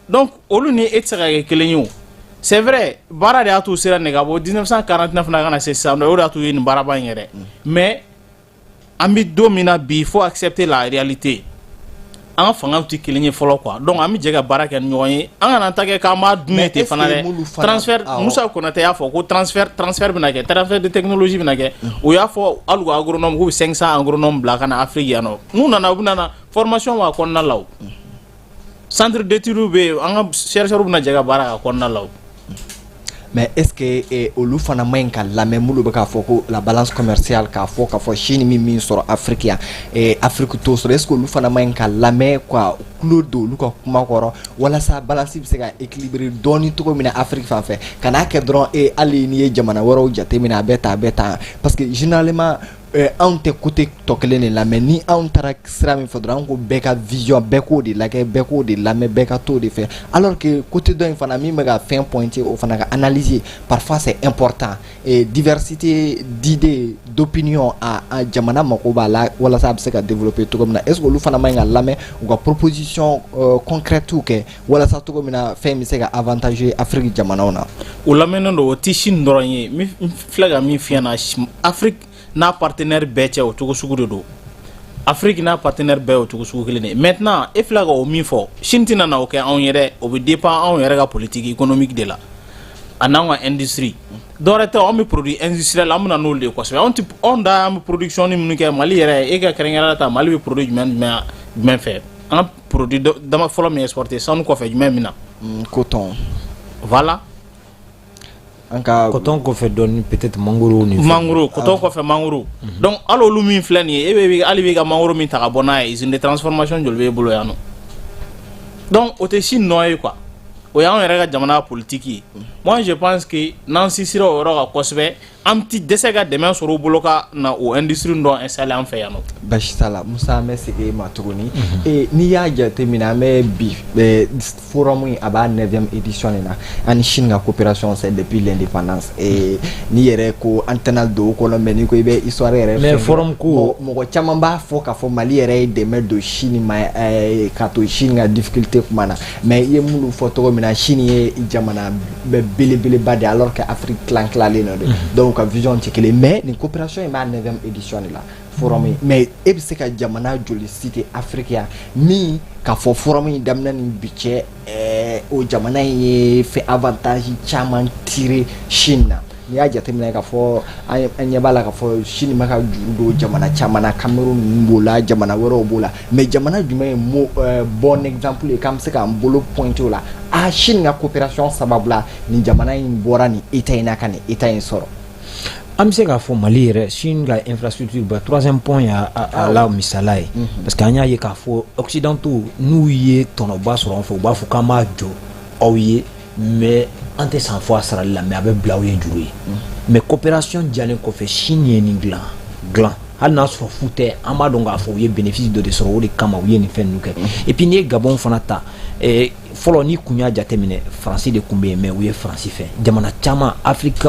Donc olu ni e tɛ se ka kɛ kelen ye o. C'est vrai, baara de y'a to sera nin ka bɔ 1949 na ka na se sisan, o de y'a to u ye nin baaraba in yɛrɛ. Mais an bɛ don min na bi, il faut accepter la réalité. An ka fangaw tɛ kelen ye fɔlɔ quoi. Donc an bɛ jɛ ka baara kɛ ni ɲɔgɔn ye. An kana ta kɛ k'an b'a dun ye ten fana dɛ. Transfert, Musa Konate y'a fɔ ko transfert bɛna kɛ, transfert de technologie bɛna kɛ. O y'a fɔ hali u ka agronome k'u bɛ 500 agronome bila ka na Afrique yan nɔ. N'u nana, u bɛna na formation b'a kɔnɔna la o. Centre d'études bɛ yen, an ka chercheurs bɛna jɛ ka baara k'a kɔnɔna la o. Mais est ce que olu fana ma ɲi ka lamɛn, minnu bɛ k'a fɔ ko la balance commerciale, k'a fɔ Chine min sɔrɔ Afrique yan, Afrique t'o sɔrɔ? Est ce que olu fana ma ɲi ka lamɛn, ka tulo don olu ka kuma kɔrɔ, walasa balance bɛ se ka équilibrer dɔɔni cogo min na Afrique fan fɛ, ka n'a kɛ dɔrɔn hali n'i ye jamana wɛrɛw jateminɛ, a bɛ tan, a bɛ tan? Parce que généralement, anw tɛ côté tɔ kelen de lamɛn. Ni anw taara sira min fɛ dɔrɔn, an ko bɛɛ ka vision, bɛɛ k'o de lajɛ, bɛɛ k'o de lamɛn, bɛɛ ka t'o de fɛ, alors que côté dɔ in fana min bɛ ka fɛn pointer, o fana ka analyser, parfois c'est important. Et diversité d'idées, d'opinion, a jamana mako b'a la walasa a bɛ se ka développer cogo min na. Est ce que olu fana man ɲi ka lamɛn, u ka proposition concrète kɛ, walasa cogo min na fɛn bɛ se ka avantager Afrique jamanaw na? O lamɛnnen don. O tɛ Chine dɔrɔn ye. Min filɛ ka min f'i ɲɛna, Afrique n'a partenaire bɛɛ cɛ, o cogo sugu de don. Afrique n'a partenaire bɛɛ, o cogo sugu kelen de. Maintenant, e filɛ ka o min fɔ, Chine tɛna na o kɛ anw ye dɛ. O bɛ dépend anw yɛrɛ ka politique économique de la, a n'anw ka industrie. Dɔwɛrɛ tɛ, anw bɛ produit industriel, an bɛ na n'olu de ye kosɛbɛ. Anw tɛ, anw da an bɛ production minnu kɛ Mali yɛrɛ, e ka kɛrɛnkɛrɛnnenya ta, Mali bɛ produit jumɛn jumɛn jumɛn fɛ? An ka produit dama fɔlɔ min exporté, sanu kɔfɛ, jumɛn min na? Coton. Voilà. An ka coton kɔfɛ dɔɔni, peut-être mangoro ni mangoro, coton kɔfɛ, mangoro. Donc hali olu min filɛ nin ye, e bɛ hali b'i ka mangoro min ta ka bɔ n'a ye, usine de transformation joli b'e bolo yan nɔ? Donc o tɛ si nɔ ye quoi. O y'anw yɛrɛ ka jamana politique ye. Moi, je pense que n'an sinsinra o yɔrɔ kan kosɛbɛ, an ti dɛsɛ ka dɛmɛ sɔrɔ u bolo ka na o industrie dɔ installer an fɛ yan nɔ. Basi t'a la, Musa, an bɛ segin e ma tuguni. N'i y'a jateminɛ, an bɛ bi forum in, a b'a 9e édition de na. An ni Chine ka coopération, c'est depuis l'indépendance. N'i yɛrɛ ko an tɛna don o kɔnɔ, mais n'i ko i bɛ histoire yɛrɛ Mais forum ko mɔgɔ caman b'a fɔ k'a fɔ Mali yɛrɛ ye dɛmɛ don Chine ma ka to Chine ka difficulté kuma na. Mais i ye minnu fɔ cogo min na, Chine ye jamana belebeleba de ye, alors que Afrique tilan tilalen don. Donc u ka vision tɛ kelen. Mais nin coopération in b'a 9e édition de la, forum in. Mais e bɛ se ka jamana joli citer Afrique yan min k'a fɔ forum in daminɛ ni bi cɛ, o jamana in ye fɛn avantage caman tirer Chine na? N'i y'a jateminɛ k'a fɔ an ɲɛ b'a la k'a fɔ Chine bɛ ka juru don jamana caman na, Cameroun ninnu b'o la, jamana wɛrɛw b'o la. Mais jamana jumɛn ye mo bon exemple ye k'an bɛ se k'an bolo pointer o la, a Chine ka coopération sababu la, nin jamana in bɔra nin état in na ka nin état in sɔrɔ? An bɛ se k'a fɔ Mali yɛrɛ, Chine ka infrastructure ba, troisième pont y'a a la misala ye, parce que an y'a ye k'a fɔ occidentaux n'u ye tɔnɔba sɔrɔ an fɛ, u b'a fɔ k'an b'a jɔ aw ye. Mais an tɛ san fɔ a sarali la, mais a bɛ bila aw ye juru ye. Mais coopération diyalen kɔfɛ, Chine ye nin dilan dilan, hali n'a sɔrɔ fu tɛ, an b'a dɔn k'a fɔ u ye bénéfice dɔ de sɔrɔ, o de kama u ye nin fɛn ninnu kɛ. Et puis n'i ye Gabon fana ta, fɔlɔ n'i kun y'a jateminɛ, Faransi de kun bɛ yen, mais u ye Faransi fɛ jamana caman, Afrique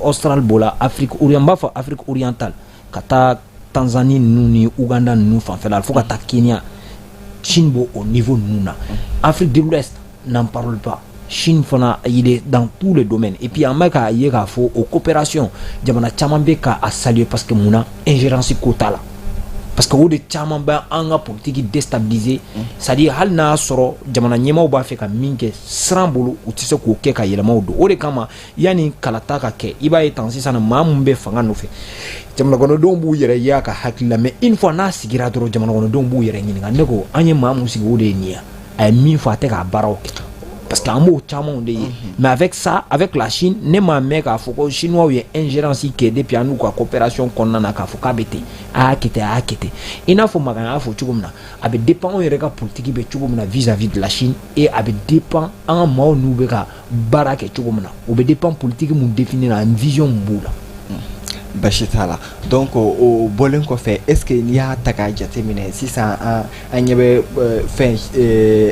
australe b'o la, Afrique orient, n b'a fɔ Afrique orientale, ka taa Tanzanie ninnu ni Uganda ninnu fanfɛla fo ka taa Kenya, Chine b'o o niveau ninnu na. Afrique de l'Ouest, n'en parle pas. Chine fana, il est dans tous les domaines. Et puis an bɛ k'a ye k'a fɔ o coopération, jamana caman bɛ k'a saluer, parce que mun na? Ingérence ko t'a la, parce que o de caman bɛ an ka politique déstabiliser. C'est à dire, hali n'a y'a sɔrɔ jamana ɲɛmaaw b'a fɛ ka min kɛ, siran bolo, u tɛ se k'o kɛ ka yɛlɛmaw don. O de kama, yanni kalata ka kɛ, i b'a ye tan sisan, maa mun bɛ fanga nɔfɛ, jamana kɔnɔdenw b'u yɛrɛ ye a ka hakili la. Mais une fois n'a sigira dɔrɔn, jamana kɔnɔdenw b'u yɛrɛ ɲininka: ne ko an ye maa mun sigi, o de ye nin ye, a ye min fɔ, a tɛ k'a baaraw kɛ, parce que an b'o camanw de ye. Mais avec ça, avec la Chine, ne m'a mɛn k'a fɔ ko chinois ye ingérence kɛ depuis an n'u ka coopération kɔnɔna na, k'a fɔ k'a bɛ ten, a y'a kɛ ten, a y'a kɛ ten. I n'a fɔ Makan y'a fɔ cogo min na, a bɛ dépend anw yɛrɛ ka politique bɛ cogo min na vis-à-vis de la Chine, et a bɛ dépend an ka maaw n'u bɛ ka baara kɛ cogo min na, o bɛ dépend politique mun définir na, vision mun b'u la. Basi t'a la. Donc o bɔlen kɔfɛ, est ce que n'i y'a ta k'a jateminɛ sisan, an ɲɛ bɛ fɛn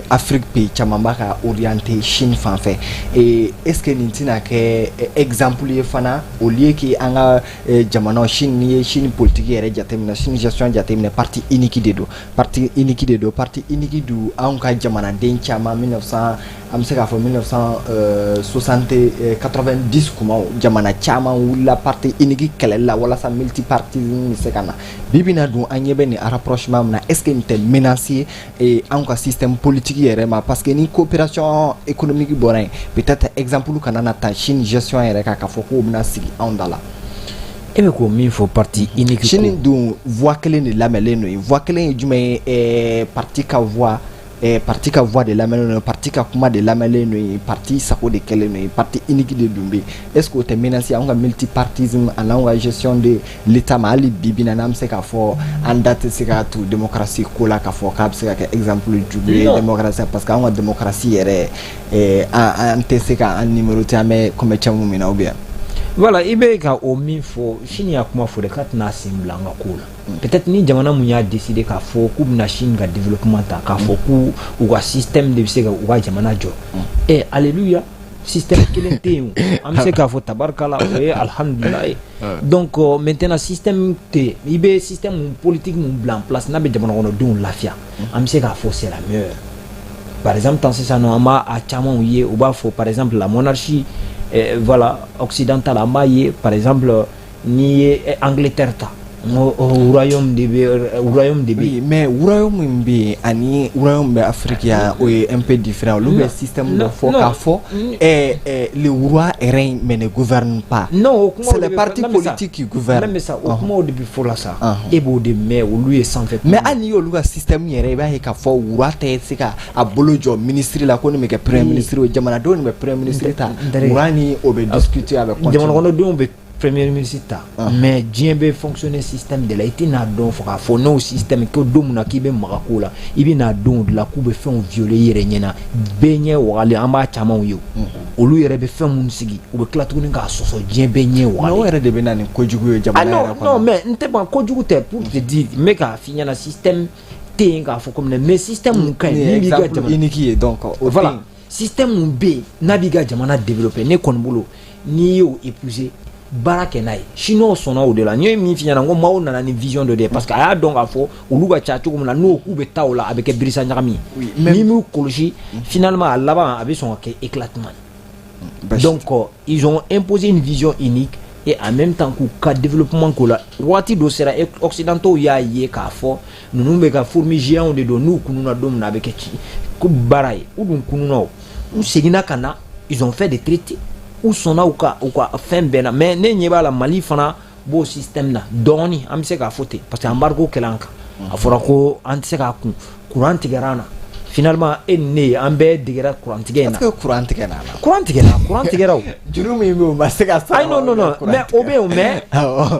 Afrique pays caman b'a ka orienté Chine fan fɛ, est ce que nin tɛna kɛ exemple ye fana, au lieu que an ka jamana Chine, n'i ye Chine politique yɛrɛ jateminɛ, Chine gestion jateminɛ, parti unique de don, parti unique de don, parti unique dun, anw ka jamanaden caman, 1900, an bɛ se k'a fɔ 1960, 90 kumaw, jamana caman wulila parti unique kɛlɛli la walasa multipartisme bɛ se ka na. Bi bi in na dun, an ɲɛ bɛ nin rapprochement min na, est ce que nin tɛ menace ye anw ka système politique yɛrɛ ma? Parce que ni coopération économique bɔra yen, peut-être exemple kana na ta Chine gestion yɛrɛ kan k'a fɔ k'o bɛna sigi anw da la. E bɛ k'o min fɔ, parti unique. Chine dun, voix kelen de lamɛnlen don yen. Voix kelen ye jumɛn ye? Parti ka voix, parti ka voix de lamɛnlen don, parti ka kuma de lamɛnlen don yen, parti sago de kɛlen don yen, parti unique de dun bɛ yen. Est ce que o tɛ menace anw ka multipartisme ani anw ka gestion de l'état ma? Hali bi bi in na, n'an bɛ se k'a fɔ an da tɛ se ka tu démocratie ko la, k'a fɔ k'a bɛ se ka kɛ exemple jugu ye démocratie, parce que anw ka démocratie yɛrɛ, an tɛ se ka an numéroter, an bɛ commerçant min na ou bien. Voilà, i bɛ ka o min fɔ, Chine y'a kuma fɔ de k'a tɛna sen bila an ka ko la. Peut-être ni jamana mun y'a décider k'a fɔ k'u bɛna Chine ka développement ta, k'a fɔ k'u u ka système de bɛ se ka u ka jamana jɔ, ɛ alléluia, système kelen tɛ yen o, an bɛ se k'a fɔ tabarikala, o ye alhamdulilayi ye. Donc maintenant, système tɛ yen, i bɛ système mun politique mun bila en place n'a bɛ jamana kɔnɔdenw lafiya, an bɛ se k'a fɔ c'est la meilleure. Par exemple tan sisan nɔ, an b'a a camanw ye, u b'a fɔ par exemple la monarchie, voilà, occidentale, an b'a ye par exemple n'i ye Angleterre ta, royaume de bɛ, royaume de bɛ. Oui, mais royaume min bɛ yen ani royaume bɛ Afrique yan, o ye un peu différent. Olu bɛ système dɔ fɔ k'a fɔ le roi règne mais ne gouverne pas. Non, o kumaw. C'est les partis politiques qui gouvernent. Mais sa, o kumaw de bɛ fɔ la sa, e b'o de mɛn, olu ye sanfɛ. Mais hali n'i y'olu ka système yɛrɛ, i b'a ye k'a fɔ roi tɛ se ka a bolo jɔ ministre la ko nin bɛ kɛ premier ministre ye. Jamanadenw de bɛ premier ministre ta, roi ni o bɛ discuter, a bɛ continuer. Jamana kɔnɔdenw bɛ premier ministre ta, mais diɲɛ bɛ fonctionner système de la. I tɛna dɔn fɔ k'a fɔ n'o système ko don min na k'i bɛ maga ko la, i bɛ n'a dɔn o de la k'u bɛ fɛnw violer i yɛrɛ ɲɛna, bɛɛ ɲɛ wagalen. An b'a camanw ye, olu yɛrɛ bɛ fɛn minnu sigi, u bɛ tila tuguni k'a sɔsɔ diɲɛ bɛɛ ɲɛ wagalen. Mais o yɛrɛ de bɛ na ni kojugu ye jamana yɛrɛ kɔnɔ. Non, mais n tɛ ban, kojugu tɛ. Pour te dire, n bɛ k'a f'i ɲɛna, système tɛ yen k'a fɔ komi, mais système mun ka ɲi min b'i ka jamana unique ye, donc o. Voilà, système mun bɛ yen n'a b'i ka jamana développer, ne kɔni bolo, n'i y'o épouser, baara kɛ n'a ye. Chinois sɔnna o de la. N ye min f'i ɲɛna, n ko maaw nana ni vision dɔ de ye, parce que a y'a dɔn k'a fɔ olu ka ca cogo min na, n'o k'u bɛ taa o la, a bɛ kɛ birisa ɲagami ye. N'i m'u kɔlɔsi, finalement a laban a bɛ sɔn ka kɛ éclatement ye. Donc ils ont imposé une vision unique et en même temps k'u ka développement ko la. Waati dɔ sera, occidentaux y'a ye k'a fɔ ninnu bɛ ka fourmi géants de don, n'u kununa don min na, a bɛ kɛ ci ko baara ye. U dun kununa, o u seginna ka na, ils ont fait des traités, u sɔnna u ka fɛn bɛɛ na. Mais ne ɲɛ b'a la, Mali fana b'o système na dɔɔni, an bɛ se k'a fɔ ten, parce que embargo kɛla an kan, a fɔra ko an tɛ se k'a kun, courant tigɛra an na. Finalement, e ni ne, an bɛɛ degera kurantigɛ in na. Est-ce que courant tigɛ na la? Courant tigɛra, courant tigɛra o. Juru min bɛ yen, o ma se ka sara. Ayi, non, non, non, mais o bɛ yen, mais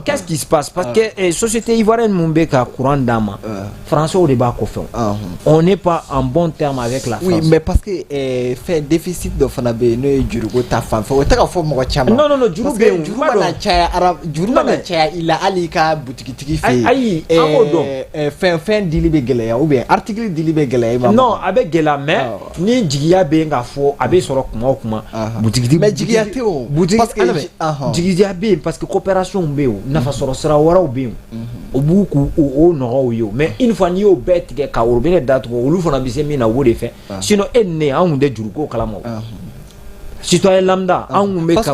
qu'est-ce qui se passe? Parce que société ivoirienne mun bɛ ka courant d'an ma, français de b'a kɔfɛ o. On n'est pas en bon terme avec la France. Oui, mais parce que fɛn déficit dɔ fana bɛ yen, n'o ye juruko ta fan fɛ, o tɛ ka fɔ mɔgɔ caman. Non, non, non, juru bɛ yen. Juru mana caya, juru mana caya i la, hali i ka butigitigi fɛ yen. Ayi, an b'o dɔn. Fɛn dili bɛ gɛlɛya ou bien article dili bɛ gɛlɛya i ma. Non, a bɛ gɛlɛya, mais ni jigiya bɛ yen k'a fɔ a bɛ sɔrɔ kuma o kuma, butigitigi. Mais jigiya tɛ o. Butigi, parce que jigiya bɛ yen, parce que coopération bɛ yen o, nafasɔrɔ sira wɛrɛw bɛ yen, o b'u k'u o nɔgɔw ye o. Mais une fois n'i y'o bɛɛ tigɛ ka robinet datugu, olu fana bɛ se min na, o b'o de fɛ. Sinon e ni ne, an kun tɛ juruko kalama o. Citoyen lambda, an kun bɛ ka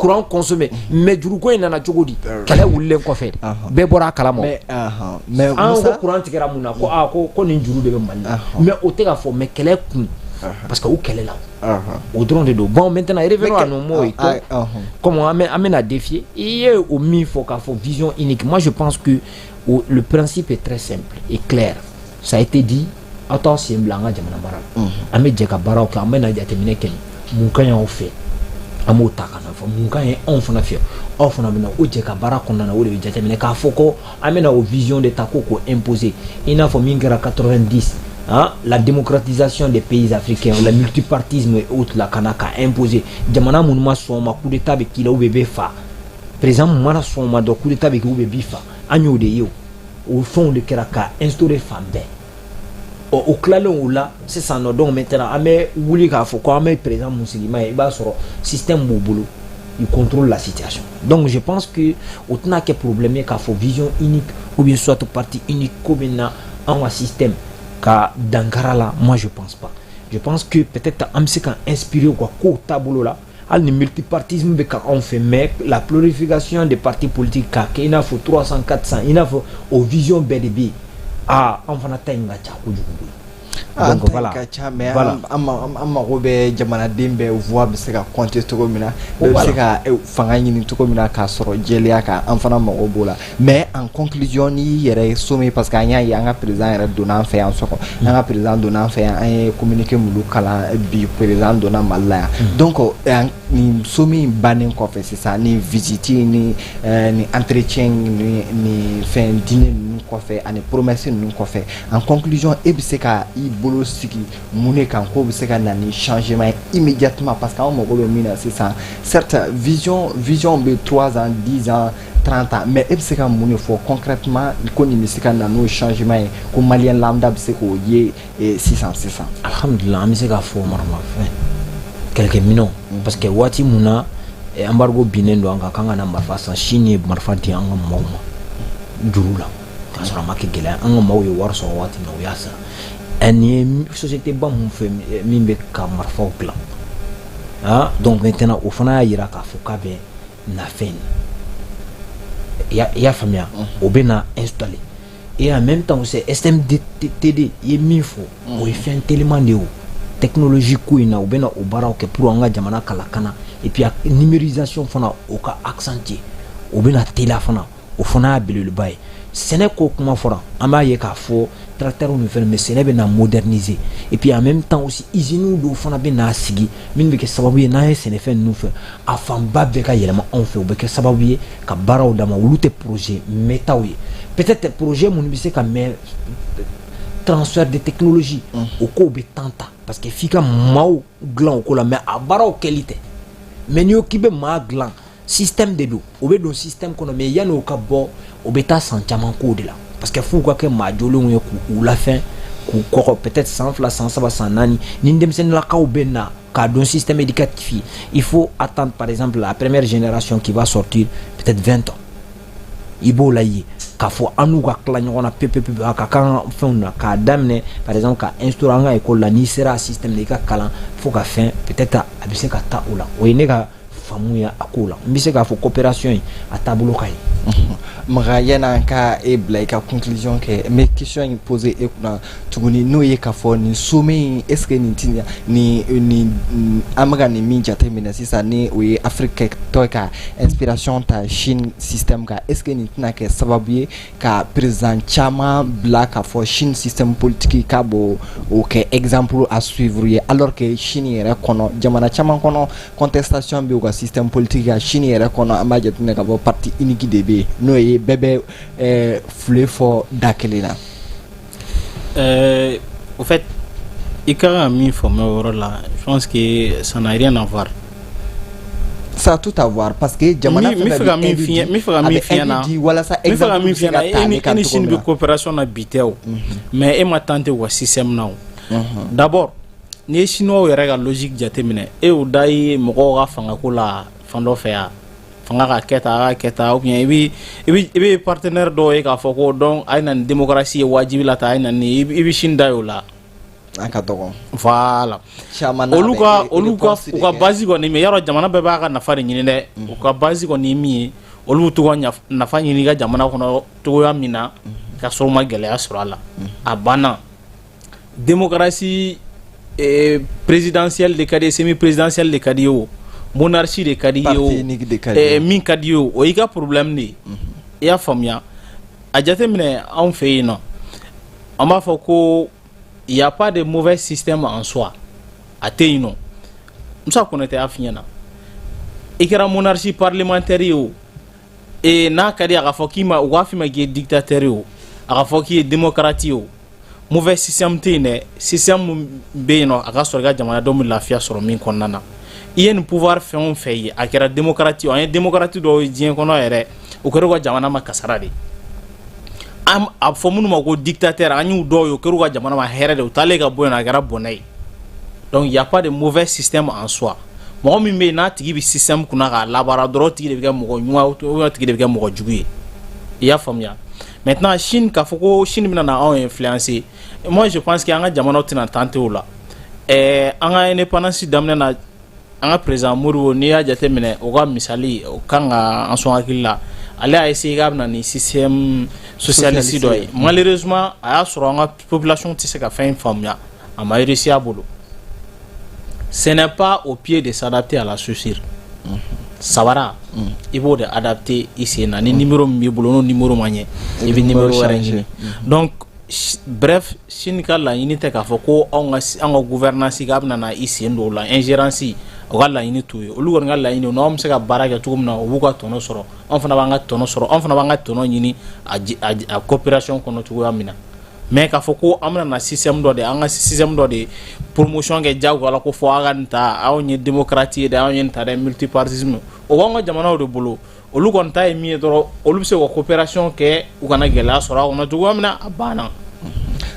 courant consommer, mais juruko in nana cogo di? Kɛlɛ wulilen kɔfɛ, bɛɛ bɔra a kalama. Mais an ko courant tigɛra mun na? Ko aa, ko nin juru de bɛ Mali la. Mais o tɛ ka fɔ, mais kɛlɛ kun, parce que u kɛlɛ la, o dɔrɔn de don. Bon, maintenant, revenons à nos mots et tout. Comme an bɛ, an bɛna défier, i ye o min fɔ k'a fɔ vision unique, moi je pense que le principe est très simple et clair, ça a été dit. Aw t'aw sen bila an ka jamana mara la, an bɛ jɛ ka baaraw kɛ, an bɛ na jateminɛ kɛ, mun ka ɲi aw fɛ, an b'o ta ka na fɔ, mun ka ɲi anw fana fɛ, aw fana bɛna o jɛ ka baara kɔnɔna na, o de bɛ jateminɛ k'a fɔ ko an bɛna o vision de ta ko k'o imposer, i n'a fɔ min kɛra 90, hein, la démocratisation des pays africains, le multipartisme et autres la, ka na ka imposer. Jamana minnu ma sɔn o ma, coup d'état bɛ k'i la ou bien i bɛ fa. Président mun mana sɔn o ma dɔn, coup d'état bɛ kɛ ou bien i b'i fa. An y'o de ye, o fɛnw de kɛra ka instaurer fan bɛɛ. Ɔ, o tilalen o la sisan nɔ, donc maintenant an bɛ wuli k'a fɔ ko an bɛ président mun sigi, ma ye, i b'a sɔrɔ système b'u bolo, il contrôle la situation. Donc je pense que o tɛna kɛ problème ye k'a fɔ vision unique ou bien soit parti unique ko bɛ na an ka système ka dankara la. Moi je pense pas. Je pense que peut-être an bɛ se ka inspirer u ka kow taabolo la, hali ni multipartisme bɛ ka anw fɛ, mais la prolification des partis politiques k'a kɛ i n'a fɔ 300, 400, i n'a fɔ o vision bɛɛ de bɛ yen. Aa, an fana ta in ka ca kojugu koyi. Donc voilà, ka ca, mais an mago bɛ jamanaden bɛɛ voix bɛ se ka compter cogo min na, bɛɛ bɛ se ka fanga ɲini cogo min na k'a sɔrɔ jɛlenya kan, an fana mago b'o la. Mais en conclusion, n'i yɛrɛ ye sommet, parce que an y'a ye an ka président yɛrɛ donna an fɛ yan sɔgɔ, an ka président donna an fɛ yan, an ye communiqué minnu kalan bi, président donna Mali la yan. Donc nin sommet in bannen kɔfɛ sisan, ni visite ni entretien ni fɛn dîner ninnu kɔfɛ ani promesse ninnu kɔfɛ, en conclusion, e bɛ se ka i bolo sigi mun de kan k'o bɛ se ka na ni changement ye immédiatement? Parce que an mago bɛ min na sisan, certes vision bɛ 3 ans, 10 ans, 30 ans, mais e bɛ se ka mun de fɔ concrètement ko nin bɛ se ka na n'o changement ye, ko malien lambda bɛ se k'o ye sisan sisan? Alhamdulilah, an bɛ se k'a fɔ maramafɛn kɛlɛkɛminɛnw, parce que waati mun na embargo binnen don an kan, k'an ka na marifa san, Chine ye marifa di an ka maaw ma juru la k'a sɔrɔ a ma kɛ gɛlɛya. An ka maaw ye wari sɔrɔ waati min na, u y'a sara. Nin ye société ba mun fɛ min bɛ ka marifaw dilan? Ah, donc maintenant o fana y'a yira k'a fɔ k'a bɛ na fɛn in na, i y'a faamuya, o bɛ na installer. Et en même temps c'est SMTD, i ye min fɔ, o ye fɛn teliman de ye. O technologie ko in na, u bɛ na o baaraw kɛ pour an ka jamana ka lakana, et puis numérisation fana, o ka accentuer, o bɛ na teliya fana, o fana y'a belebeleba ye. Sɛnɛ ko kuma fɔra, an b'a ye k'a fɔ tracteur ni fɛn, mais sɛnɛ bɛ na moderniser. Et puis en même temps aussi, usines dɔw fana bɛ n'a sigi min bɛ kɛ sababu ye, n'an ye sɛnɛfɛn ninnu fɛ, a fanba bɛɛ ka yɛlɛma anw fɛ, o bɛ kɛ sababu ye ka baaraw d'a ma. Olu tɛ projet mɛtaw ye, peut-être projet minnu bɛ se ka mɛn, transfert de technologie, o kow bɛ temps ta, parce que f'i ka maaw dilan o ko la, mais a baaraw kɛli tɛ. Mais n'i ko k'i bɛ maa dilan, système de don, o bɛ don système kɔnɔ, mais yanni o ka bɔ, o bɛ taa san caman k'o de la, parce que f'u ka kɛ maa jolenw ye k'u lafɛn, k'u kɔgɔ, peut-être san 2, san 3, san 4, ni denmisɛnninlakaw bɛ na k'a dɔn système éducatif, il faut attendre par exemple la première génération qui va sortir peut-être 20 ans, i b'o la ye k'a fɔ an n'u ka tila ɲɔgɔn na pewu pewu, a ka kan fɛnw na k'a daminɛ, par exemple ka instaurer an ka école la, n'i sera a système na, i ka kalan fo ka fɛn, peut-être a bɛ se ka taa o la. O ye ne ka faamu ye a ko la. N bɛ se k'a fɔ coopération in a taabolo ka ɲi. Maga, yan'an ka e bila i ka conclusion kɛ, n bɛ question in poser e kunna tuguni, n'o ye k'a fɔ nin sommet in, est ce que nin ti nin an bɛ ka nin min jate minɛ sisan, ni o ye Afrique tɔ ka inspiration ta Chine système kan, est ce que nin tɛna kɛ sababu ye ka président caman bila k'a fɔ Chine système politique k'a b'o o kɛ exemple à suivre ye, alors que Chine yɛrɛ kɔnɔ, jamana caman kɔnɔ, contestation bɛ u ka système politique kan? Chine yɛrɛ kɔnɔ, an b'a jateminɛ ka bɔ parti unique de bɛ yen, n'o ye bɛɛ bɛ file fɔ da kelen na. Au fait, i ka kan ka min faamuya o yɔrɔ la, je pense que ça n'a rien à voir. Ça a tout à voir, parce que jamana fɛn fɛn bɛ min f'i ɲɛna, n bɛ fɛ ka min f'i ɲɛna, walasa n bɛ fɛ ka min f'i ɲɛna, e ni Chine bɛ coopération na bi tɛ o, mais e ma tenté u ka système na o. D'abord, n'i ye Chinois yɛrɛ ka logique jateminɛ, e y'o da ye mɔgɔw ka fangako la fan dɔ fɛ yan, fanga ka kɛ tan, a ka kɛ tan, ou bien i bɛ partenaire dɔw ye k'a fɔ ko donc a ye na ni démocratie ye wajibi la tan, a ye na ni i bɛ Chine da ye o la. An ka dɔgɔn. Voilà. Olu ka u ka base kɔni, mais yarɔ jamana bɛɛ b'a ka nafa de ɲini dɛ. U ka base kɔni ye min ye, olu bɛ to ka nafa ɲini i ka jamana kɔnɔ cogoya min na ka sɔrɔ u ma gɛlɛya sɔrɔ a la. A banna. Démocratie présidentielle de ka di ye, semi présidentielle de ka di ye, o monarchie de ka di ye, o min ka di ye, o y'i ka problème de ye. I y'a faamuya? A jateminɛ, anw fɛ yen nɔ, an b'a fɔ ko il y a pas de mauvais système en soi, a tɛ yen nɔ. Musa Konate y'a f'i ɲɛna, i kɛra monarchie parlementaire ye o, n'a ka di a ka fɔ k'i ma, u k'a f'i ma k'i ye dictateur ye o, a ka fɔ k'i ye démocrate ye o, mauvais système tɛ yen dɛ. Système min bɛ yen nɔ, a ka sɔrɔ i ka jamanadenw bɛ lafiya sɔrɔ min kɔnɔna na. I ye nin pouvoir fɛn o fɛn ye, a kɛra démocrate ye, an ye démocrate dɔw ye diɲɛ kɔnɔ yɛrɛ, o kɛra u ka jamana ma kasara de. An a fɔ minnu ma ko dictateur, an y'u dɔw ye, o kɛra u ka jamana ma hɛrɛ de, u taalen ka bɔ yen nɔ, a kɛra bɔnɛ ye. Donc il y a pas de mauvais système en soi. Mɔgɔ min bɛ yen n'a tigi bɛ système kunna k'a labaara dɔrɔn, o tigi de bɛ kɛ mɔgɔ ɲuman ou bien o tigi de bɛ kɛ mɔgɔ jugu ye. I y'a faamuya? Maintenant, Chine, k'a fɔ ko Chine bɛna na anw influencer, moi je pense que an ka jamanaw tɛna tenter o la. An ka indépendance daminɛ na, an ka président Modibo, n'i y'a jateminɛ, o ka misali o kan ka an sɔn hakili la. Ale y'a essayé k'a bɛna ni système socialiste dɔ ye. Malheureusement, a y'a sɔrɔ an ka population tɛ se ka fɛn in faamuya, a ma réussi a bolo. Ce n'est pas au pied de s'adapter à la chaussure. Sabara, i b'o de adapter i sen na. Ni numéro min b'i bolo, n'o numéro ma ɲɛ, i bɛ numéro wɛrɛ ɲini. Donc bref, Chine ka laɲini tɛ k'a fɔ ko anw ka gouvernance k'a bɛna na i sen don o la, ingérence, o ka laɲini t'o ye. Olu kɔni ka laɲini, n'anw bɛ se ka baara kɛ cogo min na, u b'u ka tɔnɔ sɔrɔ, anw fana b'an ka tɔnɔ sɔrɔ, anw fana b'an ka tɔnɔ ɲini a coopération kɔnɔ cogoya min na. Mais k'a fɔ ko an bɛna na système dɔ de, an ka système dɔ de promotion kɛ diyagoya la, ko fɔ aw ka nin ta, anw ye démocrate ye dɛ, anw ye nin ta dɛ, multipartisme, o b'anw ka jamanaw de bolo. Olu kɔni ta ye min ye dɔrɔn, olu bɛ se ka coopération kɛ, u kana gɛlɛya sɔrɔ a kɔnɔ cogoya min na, a banna.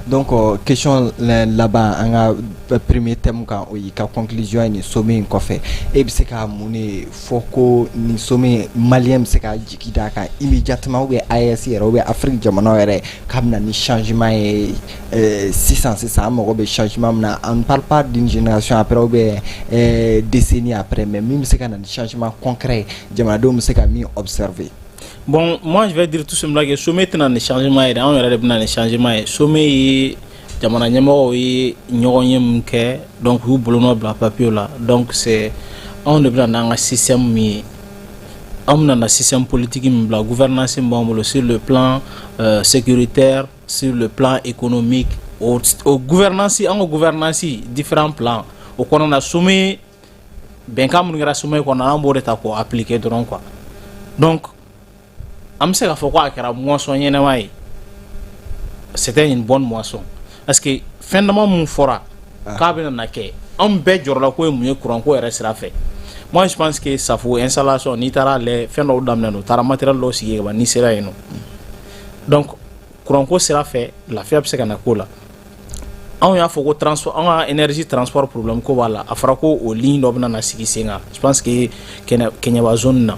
Donc question laban an ka premier thème kan, o y'i ka conclusion ye. Nin sommet in kɔfɛ, e bɛ se ka mun de fɔ ko nin sommet, malien bɛ se ka jigi d'a kan immédiatement, ou bien AES yɛrɛ, ou bien Afrique jamanaw yɛrɛ, k'a bɛ na ni changement ye sisan sisan, an mago bɛ changement min na? On ne parle pas d'une génération après ou bien décennie après, mais min bɛ se ka na ni changement concret, jamanadenw bɛ se ka min observer. Bon, moi je vais dire tout simplement que sommet tɛna ni changement ye dɛ, anw yɛrɛ de bɛna ni changement ye. Sommet ye jamana ɲɛmɔgɔw ye ɲɔgɔn ye mun kɛ, donc u y'u bolonɔ bila papier la. Donc c'est anw de bɛna n'an ka système min ye, anw bɛna na système politique min bila, gouvernance min b'an bolo sur le plan sécuritaire, sur le plan économique, o gouvernance, an ka gouvernance différents plans o kɔnɔna na, sommet bɛnkan minnu kɛra sommet kɔnɔ, an b'o de ta k'o appliquer dɔrɔn quoi. Donc an bɛ se k'a fɔ ko a kɛra moisson ɲɛnama ye, c'était une bonne moisson, parce que fɛn dama mun fɔra k'a bɛna na kɛ, anw bɛɛ jɔrɔla ko ye mun ye courant ko yɛrɛ sira fɛ. Moi je pense que Safo installation, n'i taara lɛ, fɛn dɔw daminɛ, u taara matériel dɔw sigi ka ban, n'i sera yen nɔ, donc courant ko sira fɛ, lafiya bɛ se ka na ko la. Anw y'a fɔ ko transport, an ka énergie transport problème ko b'a la. A fɔra ko o ligne dɔ bɛna na sigi sen kan, je pense que Kɛɲɛba zone na,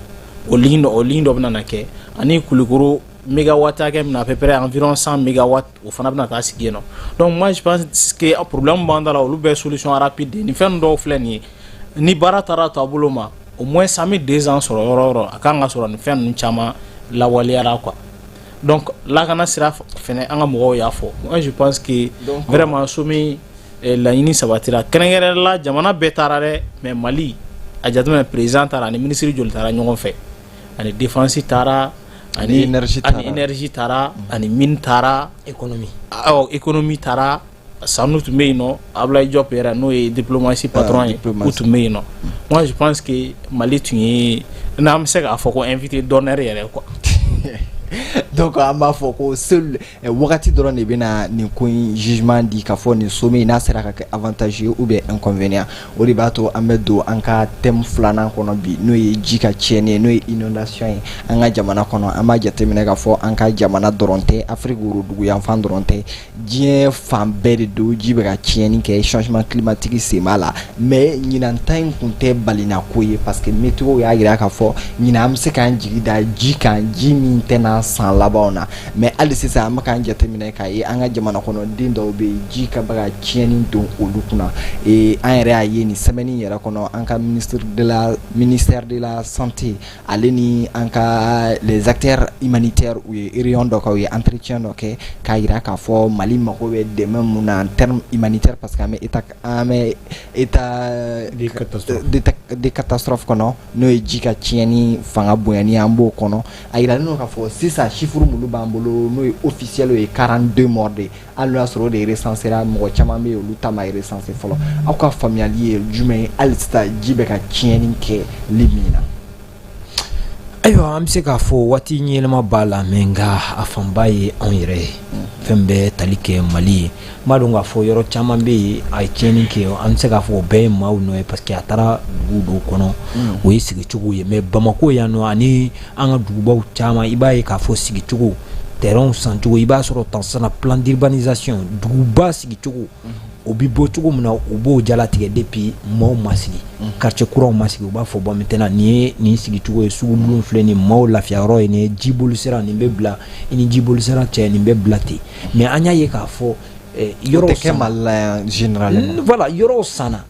o ligne dɔ bɛna na kɛ, ani Kulukoro mégawatt hakɛ min na, à peu près environ 100 mégawatts, o fana bɛna taa sigi yen nɔ. Donc moi je pense que problème b'an da la, olu bɛɛ solution rapide de ye. Nin fɛn dɔw filɛ nin ye, ni baara taara to a bolo ma, au moins an bɛ 2 ans sɔrɔ yɔrɔ o yɔrɔ, a kan ka sɔrɔ nin fɛn ninnu caman lawaleyara quoi. Donc lakana sira fɛnɛ, an ka mɔgɔw y'a fɔ. Moi, je pense que vraiment sommet laɲini sabatira. Kɛrɛnkɛrɛnnenya la, jamana bɛɛ taara dɛ, mais Mali, a jateminɛ, président taara ani ministre joli taara ɲɔgɔn fɛ, ani défense taara, ani énergie taara, ani énergie taara, ani mine taara, économie, awɔ, économie taara. Sanu tun bɛ yen nɔ, Ablaye Diop yɛrɛ, n'o ye diplomatie patron ye, u tun bɛ yen nɔ. Moi, je pense que Mali tun ye, n'an bɛ se k'a fɔ ko invité d'honneur yɛrɛ quoi. Donc an b'a fɔ ko seul wagati dɔrɔn de bɛna nin ko in jugement di, k'a fɔ nin sommet n'a sera ka kɛ avantage ye ou bien inconvénient. O de b'a to an bɛ don an ka thème filanan kɔnɔ bi, n'o ye ji ka tiɲɛni ye, n'o ye inondation ye an ka jamana kɔnɔ. An b'a jateminɛ k'a fɔ an ka jamana dɔrɔn tɛ, Afrique worodugu yanfan dɔrɔn tɛ, diɲɛ fan bɛɛ de don ji bɛ ka tiɲɛni kɛ. Changement climatique sen b'a la, mais ɲinan ta in kun tɛ balina ko ye, parce que météo y'a jira k'a fɔ ɲinan an bɛ se k'an jigi da ji kan, ji min tɛna san labanw na. Mais hali sisan an bɛ k'an jateminɛ k'a ye an ka jamana kɔnɔ den dɔw bɛ yen, ji ka bɛ ka tiɲɛni don olu kunna. An yɛrɛ y'a ye nin semaine yɛrɛ kɔnɔ, an ka ministre de la ministère de la Santé, ale ni an ka les acteurs humanitaires, u ye réunion dɔ kɛ, u ye entretien dɔ kɛ k'a jira k'a fɔ Mali mago bɛ dɛmɛ mun na en terme humanitaire, parce que an bɛ état de catastrophe kɔnɔ, n'o ye ji ka tiɲɛni fanga bonyani, an b'o kɔnɔ. A yiralen don k'a fɔ sisan chiffre minnu b'an bolo, n'o ye officiel ye, 42 morts de, hali n'o y'a sɔrɔ o de recensé ra, mɔgɔ caman bɛ yen, olu ta ma recensé fɔlɔ. Aw ka faamuyali ye jumɛn ye hali sisan ji bɛ ka tiɲɛni kɛ li min na? Ayiwa, an bɛ se k'a fɔ waati ɲɛnama b'a la, mais nka a fanba ye anw yɛrɛ ye. Fɛn bɛɛ tali kɛ Mali ye, n b'a dɔn k'a fɔ yɔrɔ caman bɛ yen, a ye tiɲɛni kɛ. An bɛ se k'a fɔ o bɛɛ ye maaw nɔ ye, parce que a taara dugu dɔw kɔnɔ, o ye sigicogo ye. Mais Bamako yan nɔ ani an ka dugubaw caman, i b'a ye k'a fɔ sigicogo, terrain sancogo, i b'a sɔrɔ tan sisan plan d'urbanisation, duguba sigicogo, o bi bɔ cogo min na, u b'o jalatigɛ depuis maaw ma sigi, quartier kuraw ma sigi. U b'a fɔ bon, maintenant nin ye nin sigicogo ye, sugubulon filɛ nin, maaw lafiya yɔrɔ ye nin ye, jiboli sira nin bɛ bila i ni jiboli sira cɛ, nin bɛ bila ten. Mais an y'a ye k'a fɔ yɔrɔ tɛ kɛ Mali la yan généralement. Voilà, yɔrɔw sanna,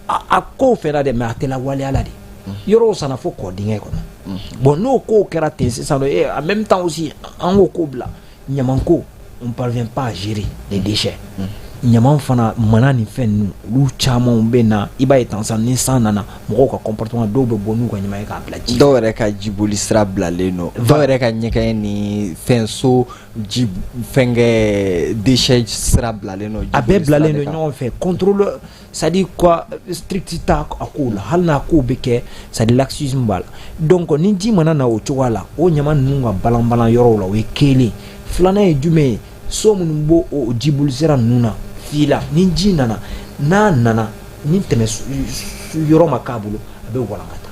a kow fɛra dɛ, mais a tɛ lawaleya la de. Yɔrɔw sanna fo kɔ dingɛ kɔnɔ. Bon, n'o kow kɛra ten sisan, en même temps aussi an k'o ko bila ɲamanko, on parvient pas à gérer les déchets. Ɲaman fana mana ni fɛn ninnu, olu camanw bɛ na. I b'a ye tan sisan, ni san nana, mɔgɔw ka comportement, dɔw bɛ bɔ n'u ka ɲaman ye k'a bila ji. Dɔw yɛrɛ ka jiboli sira bilalen don, dɔw yɛrɛ ka ɲɛgɛn ni fɛn so ji fɛnkɛ déchet sira bilalen don. A bɛɛ bilalen don ɲɔgɔn fɛ. Contrôle, c'est à dire quoi, strict t'a a kow la. Hali n'a kow bɛ kɛ, c'est à dire laxisme b'a la. Donc ni ji mana na o cogoya la, o ɲaman ninnu ka balan balan yɔrɔw la, o ye kelen. Filanan ye jumɛn ye? So minnu b'o o jiboli sira ninnu na fila, ni ji nana, n'a nana ni tɛmɛ yɔrɔ ma k'a bolo, a bɛ walankata.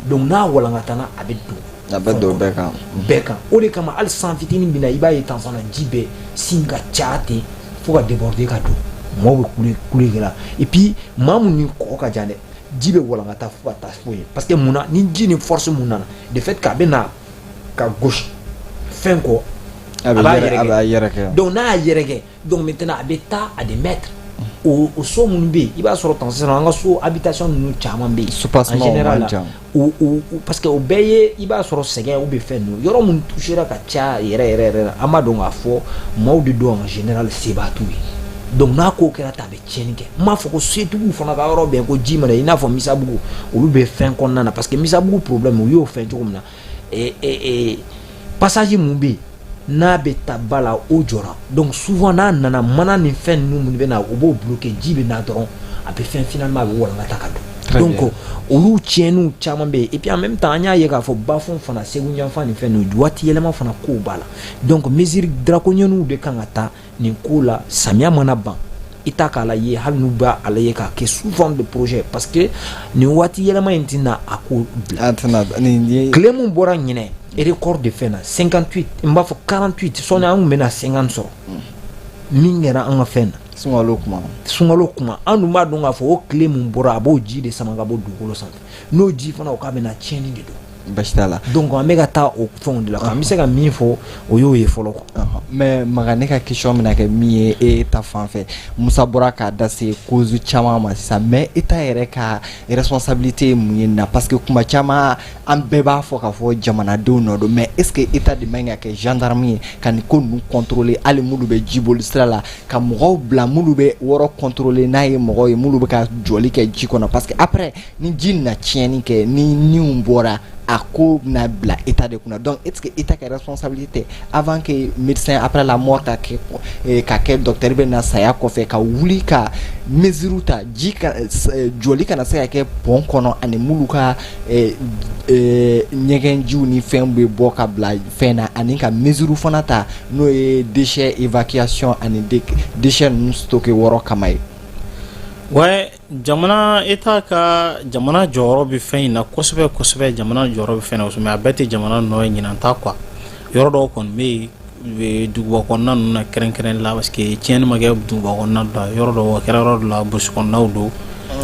Donc n'a walankatana, a bɛ don a bɛ don bɛɛ kan. Bɛɛ kan. O de kama hali san fitinin bɛ na, i b'a ye tan na, ji bɛ sin ka caya ten fo ka déborder ka don, maaw bɛ kule kule la. Et puis maa mun ni kɔgɔ ka jan dɛ, ji bɛ walankata fo ka taa fo yen, parce que mun na, ni ji ni force mun nana, de fait k'a bɛ na ka gosi fɛn kɔ, a b'a yɛrɛkɛ. Donc n'a y'a yɛrɛkɛ, donc maintenant a bɛ taa à des mètres. O so minnu bɛ yen, i b'a sɔrɔ tan sisan, an ka so habitation ninnu caman bɛ yen en général la, o parce que o bɛɛ ye, i b'a sɔrɔ sɛgɛn ou bɛ fɛn ninnu, yɔrɔ minnu touché ka caya yɛrɛ yɛrɛ yɛrɛ, an b'a dɔn k'a fɔ maaw de don, en général seba t'u ye. Donc n'a ko kɛra tan, a bɛ tiɲɛni kɛ. N m'a fɔ ko setigiw fana ka yɔrɔ bɛn ko ji mana, i n'a fɔ Misabugu, olu bɛ fɛn kɔnɔna na, parce que Misabugu problème, u y'o fɛn cogo min na, passage mun bɛ yen n'a bɛ taa ba la, o jɔra. Donc souvent n'a nana, mana ni fɛn ninnu minnu bɛ na, u b'o bloquer, ji bɛ na dɔrɔn, a bɛ fɛn, finalement a bɛ walankata ka don. Donc olu tiɲɛniw caman bɛ yen. Et puis en même temps, an y'a ye k'a fɔ bafon fana, Segu yanfan ni fɛn ninnu, waati yɛlɛma fana kow b'a la. Donc mesure draconiennes de kan ka taa nin ko la. Samiya mana ban, i t'a k'a la ye, hali n'u b'a a lajɛ k'a kɛ sous forme de projet, parce que nin waati yɛlɛma in tɛna a ko bila. Tile mun bɔra ɲinɛ, record de fɛn na, 58, n b'a fɔ 48, sɔnni an kun bɛna 50 sɔrɔ min kɛra an ka fɛn na. Sunkalo kuma. Sunkalo kuma, an dun b'a dɔn k'a fɔ o tile mun bɔra, a b'o ji de sama ka bɔ dugukolo sanfɛ. N'o ji fana, o k'a bɛna tiɲɛni de don. Basi t'a la. Donc an bɛ ka taa o fɛnw de la quoi. An bɛ se ka min fɔ, o y'o ye fɔlɔ quoi. Mais Maga, ne ka question bɛna kɛ min ye, e ta fan fɛ, Musa bɔra k'a da se cause caman ma sisan, mais État yɛrɛ ka responsabilité ye mun ye nin na? Parce que kuma caman an bɛɛ b'a fɔ k'a fɔ jamanadenw nɔ don, mais est ce que État de man ka kɛ gendarme ye ka nin ko ninnu contrôler, hali minnu bɛ jiboli sira la, ka mɔgɔw bila minnu bɛ wɔrɔ contrôler, n'a ye mɔgɔw ye minnu bɛ ka jɔli kɛ ji kɔnɔ? Parce que après ni ji nana tiɲɛni kɛ, ni niw bɔra, a ko bɛna bila État de kunna. Donc est ce que État ka responsabilité, avant que médecin après la mort ka kɛ, ka kɛ docteur bɛ na saya kɔfɛ ka wuli ka mesure ta, ji ka jɔli kana se ka kɛ pont kɔnɔ, ani minnu ka ɲɛgɛnjiw ni fɛn bɛ bɔ ka bila fɛn na, ani ka mesure fana ta, n'o ye déchet évacuation ani déchet ninnu stocké wɔrɔ kama ye? Ouais, jamana, État ka, jamana jɔyɔrɔ bɛ fɛn in na kosɛbɛ kosɛbɛ. Jamana jɔyɔrɔ bɛ fɛn na kosɛbɛ, mais a bɛɛ tɛ jamana nɔ ye ɲinan ta quoi. Yɔrɔ dɔw kɔni bɛ yen, duguba kɔnɔna ninnu na kɛrɛnkɛrɛnnen la, parce que tiɲɛni ma kɛ duguba kɔnɔna la, yɔrɔ dɔw a kɛra yɔrɔ dɔ la, brousse kɔnɔnaw don,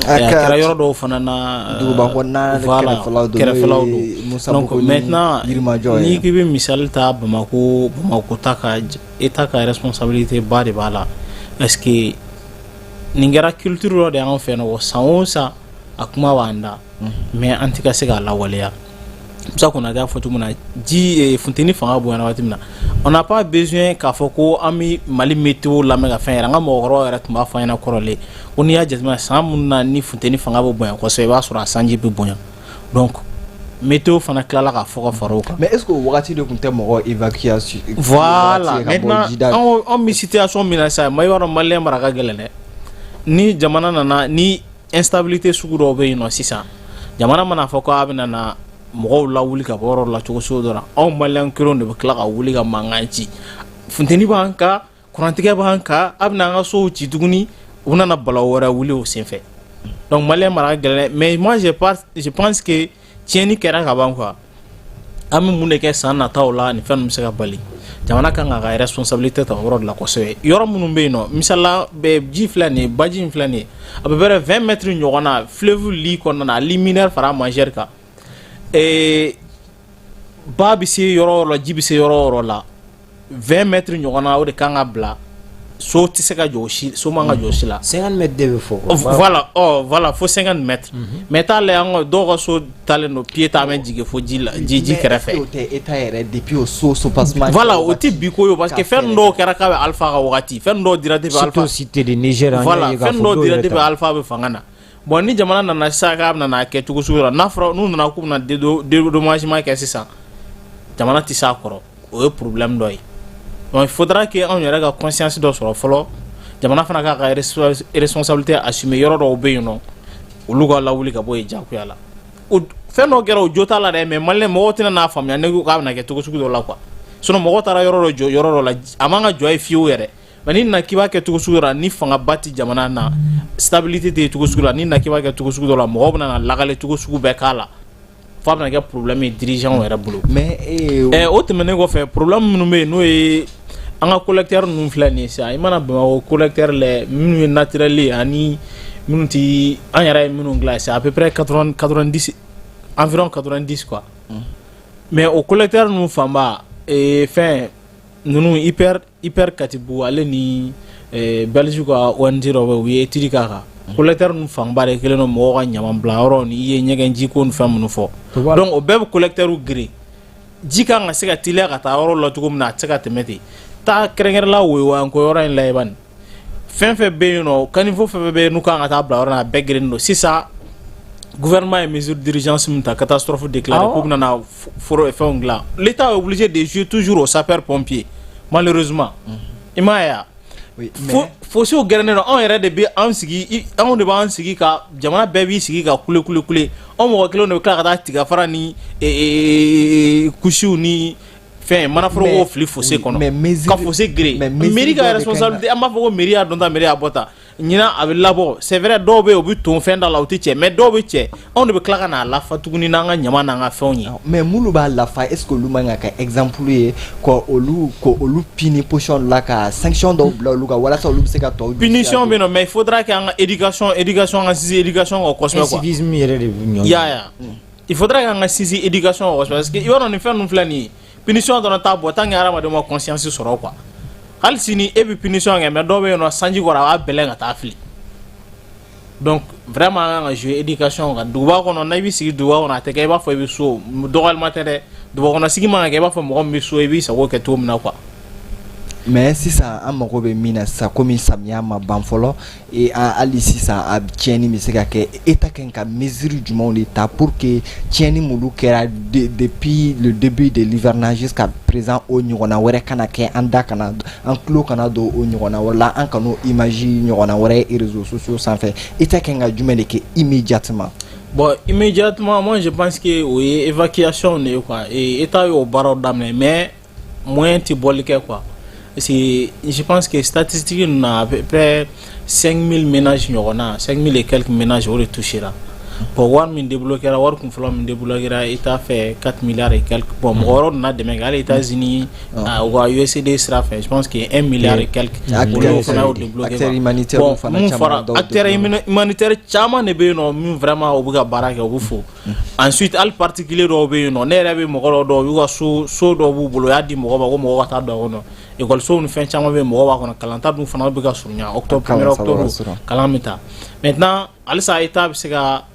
a kɛra yɔrɔ dɔw fana na. Duguba kɔnɔna kɛrɛfɛlaw don, kɛrɛfɛlaw don. Donc maintenant, n'i k'i bɛ misali ta Bamakɔ, Bamakɔ ta ka, État ka responsabilité ba de b'a la, parce que nin kɛra culture dɔ de y'an fɛ yen nɔ. San o san a kuma b'an da, mais an tɛ ka se k'a lawaleya. Musa Konate y'a fɔ cogo min na, ji funteni fanga bonyana waati min na, on n'a pas besoin k'a fɔ ko an bɛ Mali météo lamɛn ka fɛn yɛrɛ. An ka mɔgɔkɔrɔbaw yɛrɛ tun b'a fɔ an ɲɛna kɔrɔlen ko n'i y'a jateminɛ, san minnu na ni funteni fanga bɛ bonya kosɛbɛ, i b'a sɔrɔ a sanji bɛ bonya. Donc météo fana tilala k'a fɔ ka fara o kan. Mais est ce que o wagati de tun tɛ mɔgɔ évacuation? Voilà, maintenant anw bɛ situation min na sisan, i b'a dɔn malien mara ka gɛlɛn dɛ. Ni jamana nana ni instabilité sugu dɔw bɛ yen nɔ sisan, jamana mana fɔ ko a bɛna na mɔgɔw lawuli ka bɔ yɔrɔ la cogo sugu dɔ la, anw malien kelenw de bɛ tila ka wuli ka mankan ci. Funteni b'an kan, kurantigɛ b'an kan, a bɛna an ka sow ci tuguni, u nana balawu wɛrɛ wuli o senfɛ. Donc malien mara ka gɛlɛn dɛ. Mais moi je pense que tiɲɛni kɛra ka ban quoi. An bɛ mun de kɛ san nataw la, nin fɛn ninnu bɛ se ka bali? Jamana kan k'a ka responsabilité ta o yɔrɔ de la kosɛbɛ. Yɔrɔ minnu bɛ yen nɔ, misala bɛ ji filɛ nin ye, baji in filɛ nin ye, à peu près 20 mètres ɲɔgɔn na fleuve lit kɔnɔna na, lit mineur fara majeur kan, ba bɛ se yɔrɔ o yɔrɔ la, ji bɛ se yɔrɔ o yɔrɔ la, 20 mètres ɲɔgɔn na, o de kan ka bila. So tɛ se ka jɔ o si, so man ka jɔ o si la. 50 mètres de bɛ fɔ quoi. Voilà, ɔ voilà, fo 50 mètres. Mais taa lajɛ, an ka dɔw ka so talen don pied ta bɛ jigin fo ji la, ji kɛrɛfɛ. O tɛ État yɛrɛ depuis o so soubassement. Voilà, o tɛ bi ko ye, parce que fɛn dɔw kɛra k'a bɛ Alpha ka wagati, fɛn dɔw dira depuis Alpha. Surtout cité de Niger, an voilà y'a ye k'a fɛn fɔ dɔw dɔw dira yɛrɛ depuis ta. Alpha bɛ fanga na. Bon, ni jamana nana sisan k'a bɛna n'a kɛ cogo sugu dɔ la, n'a fɔra n'u nana k'u bɛna dédommagement kɛ sisan, jamana tɛ s'a kɔrɔ, o ye problème dɔ ye. Donc il faudra que anw yɛrɛ ka conscience dɔ sɔrɔ fɔlɔ, jamana fana k'a ka responsabilité assumer. Yɔrɔ dɔw bɛ yen nɔ, olu ka lawuli ka bɔ yen diyagoya la. O fɛn dɔw kɛra, o jo t'a la dɛ, mais malien mɔgɔw tɛna n'a faamuya ne ko k'a bɛna kɛ cogo sugu dɔ la quoi. Sinon mɔgɔw taara yɔrɔ dɔ jɔ yɔrɔ dɔ la, a man ka jɔ ye fiyewu yɛrɛ. Mais n'i nana k'i b'a kɛ cogo sugu dɔ la, ni fangaba tɛ jamana na, stabilité tɛ yen cogo sugu la, n'i nana k'i b'a kɛ cogo sugu dɔ la, mɔgɔw bɛna na lagale cogo sugu bɛɛ k'a la, f'a bɛna kɛ problème ye dirigeant yɛrɛ bolo. Mais O tɛmɛnen kɔfɛ, problème minnu bɛ yen, n'o ye an ka collecteur ninnu filɛ nin ye sisan, i mana Bamakɔ collecteur lajɛ, minnu ye naturel ye ani minnu ti an yɛrɛ ye minnu dilan, c'est à peu près 80, 90, environ 90 quoi. Mais o collecteur ninnu fanba, fɛn ninnu hyper Katibu, ale ni Belgique ka ONG dɔ bɛ yen, u ye étude k'a kan. Collecteur ninnu fanba de kɛlen don mɔgɔw ka ɲaman bila yɔrɔ ni i ye ɲɛgɛn ji ko ni fɛn minnu fɔ. Donc o bɛɛ bɛ collecteur gere. Ji kan ka se ka teliya ka taa yɔrɔ la cogo min na, a tɛ se ka tɛmɛ ten. Taa kɛrɛnkɛrɛnla Woyowayanko yɔrɔ in lajɛ bani, fɛn fɛn bɛ yen nɔ, caniveau fɛn fɛn bɛ yen n'u kan ka taa bila yɔrɔ in na, a bɛɛ gerenen don. Sisan gouvernement ye mesure d'urgence min ta, catastrophe déclarée, k'u bɛna na foro fɛnw dilan, l'État est obligé de jouer toujours au sapeur pompier malheureusement. I m'a ye wa? Fossé gɛrɛnen don. Anw yɛrɛ de bɛ an sigi, anw de b'an sigi ka jamana bɛɛ b'i sigi ka kule kule kule, anw mɔgɔ kelenw de bɛ tila ka taa tigafara ni kusiw ni fɛn manaforoko fili fossé kɔnɔ ka fossé gere. Mairie ka responsabilité, an b'a fɔ ko mairie y'a dɔn ta, mairie y'a bɔ ta, ɲinan a bɛ labɔ. C'est vrai, dɔw bɛ yen, u bɛ ton fɛn da la, u tɛ cɛ, mais dɔw bɛ cɛ, anw de bɛ tila ka n'a lafa tuguni n'an ka ɲama n'an ka fɛnw ye. Mais minnu b'a lafa, est ce que olu man kan ka kɛ exemple ye ka olu punir position la, ka sanction dɔw bila olu kan walasa olu bɛ se ka tɔw Punition bɛ yen nɔ, mais il faudra que an ka éducation, an ka sinsin éducation kan kosɛbɛ quoi. Incivisme yɛrɛ de bɛ ɲɔ. I y'a ye wa? Il faudrait qu'an ka sinsin éducation kan kosɛbɛ, parce que i b'a dɔn, nin fɛn ninnu filɛ nin ye, punition dɔrɔn t'a bɔ tant que hadamadenw ma conscience sɔrɔ quoi. Hali sini e bɛ punition kɛ, mais dɔw bɛ yen nɔ, sanji kɔrɔ, a b'a bɛlɛn ka taa fili. Donc vraiment, an kan ka jouer éducation kan duguba kɔnɔ. N'a bɛ sigi duguba kɔnɔ, a tɛ kɛ i b'a fɔ i bɛ so, dɔgɔyalima tɛ dɛ. Duguba kɔnɔ sigi man ka kɛ i b'a fɔ mɔgɔ min bɛ so, i b'i sago kɛ cogo min na quoi. Mais sisan, an mago bɛ min na sisan, komi samiya ma ban fɔlɔ, hali sisan a tiɲɛni bɛ se ka kɛ. État kan ka mesure jumɛnw de ta pour que tiɲɛni minnu kɛra depuis le début de l'hivernage jusqu'à présent, o ɲɔgɔnna wɛrɛ kana kɛ, an da kana, an tulo kana don o ɲɔgɔnna wɛrɛ la, an kan'o image ɲɔgɔnna wɛrɛ ye réseaux sociaux sanfɛ? État kan ka jumɛn de kɛ immédiatement? Bon, immédiatement, moi je pense que o ye évacuation de ye quoi. Et État y'o baaraw daminɛ, mais moyen tɛ bɔli kɛ quoi. Parce que je pense que statistique ninnu na, à peu près 5000 ménages ɲɔgɔnna, 5000 et quelques ménages, o de touchera. Bon, wari min débloquera, wari kun fɔlɔ min débloquera État fɛ, 4 milliards et quelques. Bon, mɔgɔ wɛrɛw nana dɛmɛ kɛ, hali États-Unis, u ka USAID sira fɛ, je pense que 1 milliard et quelques, olu fana y'o débloqué. Acteurs humanitaires. Bon, fana. Mun fɔra, acteurs humanitaires caman de bɛ yen nɔ min vraiment u bɛ ka baara kɛ, u bɛ fo. Ensuite, hali particulier dɔw bɛ yen nɔ, ne yɛrɛ bɛ mɔgɔ dɔw dɔn, u y'u ka so dɔw b'u bolo, u y'a di mɔgɔ ma ko mɔgɔ ka taa don a kɔnɔ. Ekɔlisow ni fɛn caman bɛ yen, mɔgɔw b'a kɔnɔ. Kalanta dun fana bɛ ka surunya, octobre, premier octobre, kalan bɛ taa. Maintenant, halisa État bɛ se ka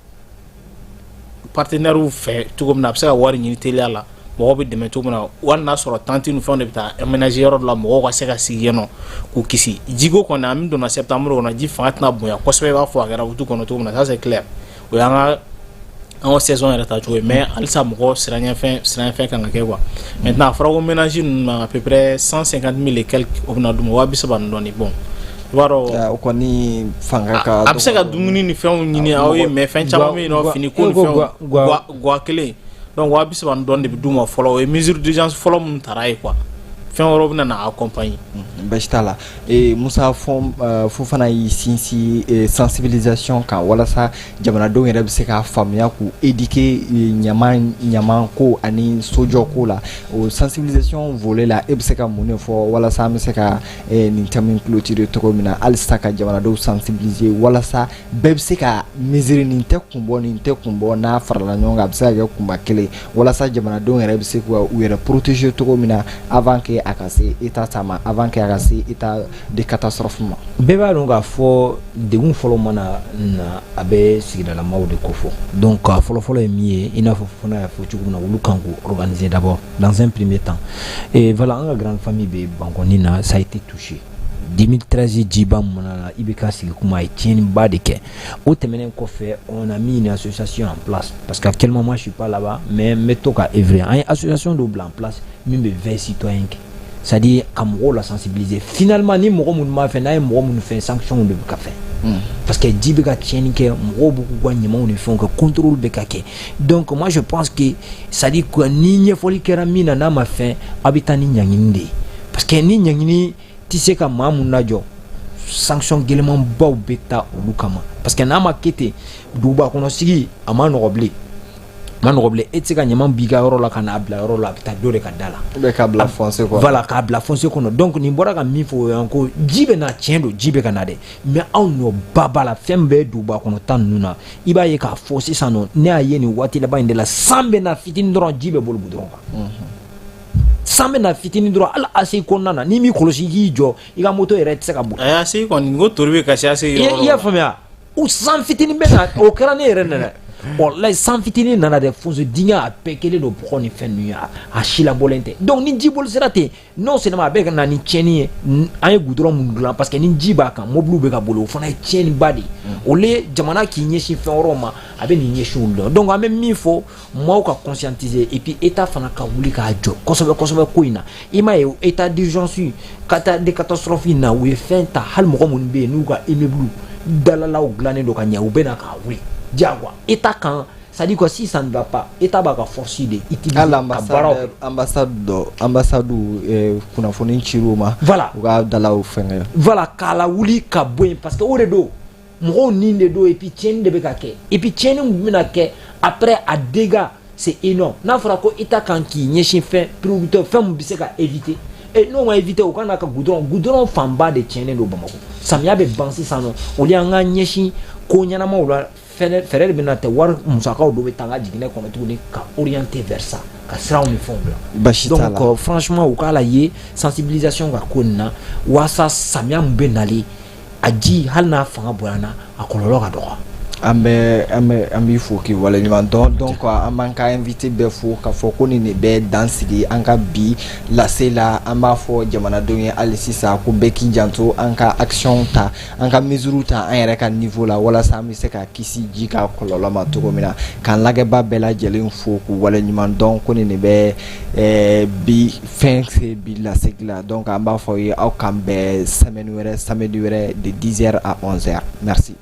partenaires fɛ cogo min na, a bɛ se ka wari ɲini teliya la, mɔgɔw bɛ dɛmɛ cogo min na, wali n'a sɔrɔ tente ni fɛnw de bɛ taa aménager yɔrɔ dɔ la, mɔgɔw ka se ka sigi yen nɔ k'u kisi jiko kɔni. An bɛ donna septembre kɔnɔ, ji fanga tɛna bonya kosɛbɛ i b'a fɔ a kɛra août kɔnɔ cogo min na, ça c'est clair. O y'an ka saison yɛrɛ ta cogo ye, mais halisa mɔgɔ siranɲɛfɛn kan ka kɛ quoi. Maintenant, a fɔra ko ménage ninnu na, à peu près 150 000 et quelques, o bɛna d'u ma, 30 000 ni dɔɔni. Bon, i b'a dɔn, o kɔni fanga ka a bɛ se ka dumuni ni fɛnw ɲini aw ye, mais fɛn caman bɛ yen nɔ, fini ko ni fɛnw, guwa kelen. Donc 30 000 ni dɔɔni de bɛ d'u ma fɔlɔ, o ye mesure d'urgence fɔlɔ minnu taara ye quoi. Fɛn wɛrɛw bɛ na accompagner. Basi t'a la. Musa Fofana y'i sinsin sensibilisation kan walasa jamanadenw yɛrɛ bɛ se k'a faamuya, k'u éduquer ɲaman ko ani sojɔ ko la. O sensibilisation volet la, e bɛ se ka mun de fɔ walasa an bɛ se ka nin thème in clôturer cogo min na, halisa ka jamanadenw sensibiliser walasa bɛɛ bɛ se ka mesure, nin tɛ kun bɔ, nin tɛ kun bɔ, n'a farala ɲɔgɔn kan a bɛ se ka kɛ kunba kelen, walasa jamanadenw yɛrɛ bɛ se k'u yɛrɛ protéger cogo min na avant que a ka se état ta ma, avant que a ka se état de catastrophe ma? Bɛɛ b'a dɔn k'a fɔ degun fɔlɔ mana na, a bɛ sigidalamaw de kofɔ. Donc a fɔlɔfɔlɔ ye min ye, i n'a fɔ Fofana y'a fɔ cogo min na, olu kan k'u organiser d'abord dans un premier temps. Et voilà, an ka grande famille bɛ Bankɔni na, ça a été touché 2013, jiba mun na, i bɛ ka sigi kuma, a ye tiɲɛniba de kɛ. O tɛmɛnen kɔfɛ, on a mis une association en place, parce qu'actuellement moi je suis pas là-bas, mais n bɛ to ka œuvrer. An ye association dɔ bila en place min bɛ veille citoyen kɛ, c'est à dire ka mɔgɔw la sensibiliser. Finalement, ni mɔgɔ minnu m'a fɛ, n'a ye mɔgɔ minnu fɛ, sanction de bɛ ka fɛ, parce que ji bɛ ka tiɲɛni kɛ, mɔgɔw b'u k'u ka ɲamanw ni fɛnw kɛ, contrôle bɛ ka kɛ. Donc moi je pense que, c'est à dire que ni ɲɛfɔli kɛra min na, n'a ma fɛn, aw bɛ taa ni ɲangini de ye, parce que ni ɲangini tɛ se ka maa mun lajɔ, sanction gɛlɛnmanbaw bɛ taa olu kama, parce que n'a ma kɛ ten, duguba kɔnɔ sigi a ma nɔgɔ bilen, ma nɔgɔ bilen. E tɛ se ka ɲaman b'i ka yɔrɔ la ka n'a bila yɔrɔ la, a bɛ taa dɔ de ka da la. Ou bien k'a bila fossé kɔnɔ. Voilà, k'a bila fossé kɔnɔ. Donc nin bɔra ka min fɔ, o y'an ko ji bɛ na, tiɲɛ don, ji bɛ ka na dɛ, mais anw nɔ ba b'a la, fɛn bɛɛ duguba kɔnɔ ta ninnu na. I b'a ye k'a fɔ sisan nɔ, ne y'a ye nin waati laban in de la, san bɛ na fitinin dɔrɔn, ji bɛ boli goudron kan. San bɛ na fitinin dɔrɔn, hali ACI kɔnɔna na, n'i m'i kɔlɔsi i k'i jɔ, i ka moto yɛrɛ tɛ se ka boli. A ACI kɔni, n ko tori bɛ kasi ACI yɔrɔ. I y'a faamuya, o san fitinin bɛ na, o kɛra ne yɛrɛ nana. Walayi, san fitinin nana dɛ, fossé dingɛ a bɛɛ kɛlen don bɔgɔ ni fɛn ninnu ye, a si labɔlen tɛ. Donc ni ji boli sera ten, non seulement a bɛ ka na ni tiɲɛni ye, an ye goudron minnu dilan, parce que ni ji b'a kan, mobiliw bɛ ka boli, o fana ye tiɲɛniba de ye. Au lieu jamana k'i ɲɛsin fɛn wɛrɛw ma, a bɛ nin ɲɛsin olu la. Donc an bɛ min fɔ, maaw ka conscientiser, et puis état fana ka wuli k'a jɔ kosɛbɛ kosɛbɛ ko in na. I m'a ye, état d'urgence ka taa de catastrophe in na, u ye fɛn ta, hali mɔgɔ minnu bɛ yen n'u ka immeuble dalalaw dilannen don ka ɲɛ, u bɛ na k'a wuli diyagoya état kan. C'est à dire que si ça ne va pas, état b'a ka force de utiliser ka baaraw kɛ. Ambassade dɔ, ambassade, kunnafoni cir'u ma. Voilà. U ka dalaw fɛngɛ. Voilà, k'a lawuli ka bɔ yen, parce que o de don, mɔgɔw nin de don, et puis tiɲɛni de bɛ ka kɛ, et puis tiɲɛni min bɛna kɛ après, a dégâts c'est énorme. N'a fɔra ko état kan k'i ɲɛsin fɛn priorité, fɛn min bɛ se ka éviter, et n'o ma éviter, o ka na ka goudron fanba de tiɲɛnen don Bamakɔ. Samiya bɛ ban sisan nɔ, au lieu an ka ɲɛsin ko ɲɛnamaw la. Fɛɛrɛ de bɛna tɛ, wari musakaw dɔ bɛ taa an ka jiginɛ kɔnɔ tuguni ka orienter vers ça, ka siraw ni fɛnw bila. Basi t'a la. Donc franchement, u k'a la ye sensibilisation ka ko nin na, walasa samiya min bɛ nalen, a ji, hali n'a fanga bonyana, a kɔlɔlɔ ka dɔgɔ. An bɛ an b'i fo k'i waleɲuman dɔn. Donc an b'an ka invité bɛɛ fo k'a fɔ ko nin de bɛ dan sigi an ka bi lase la. An b'a fɔ jamanadenw ye hali sisan ko bɛɛ k'i janto, an ka action ta, an ka mesure ta an yɛrɛ ka niveau la, walasa an bɛ se ka kisi ji ka kɔlɔlɔ ma cogo min na. K'an lajɛba bɛɛ lajɛlen fo k'u waleɲuman dɔn ko nin de bɛ bi fɛn se bi lasegi la. Donc an b'a fɔ aw ye, aw k'an bɛn semaine wɛrɛ, samedi wɛrɛ, de 10h à 11h. Merci.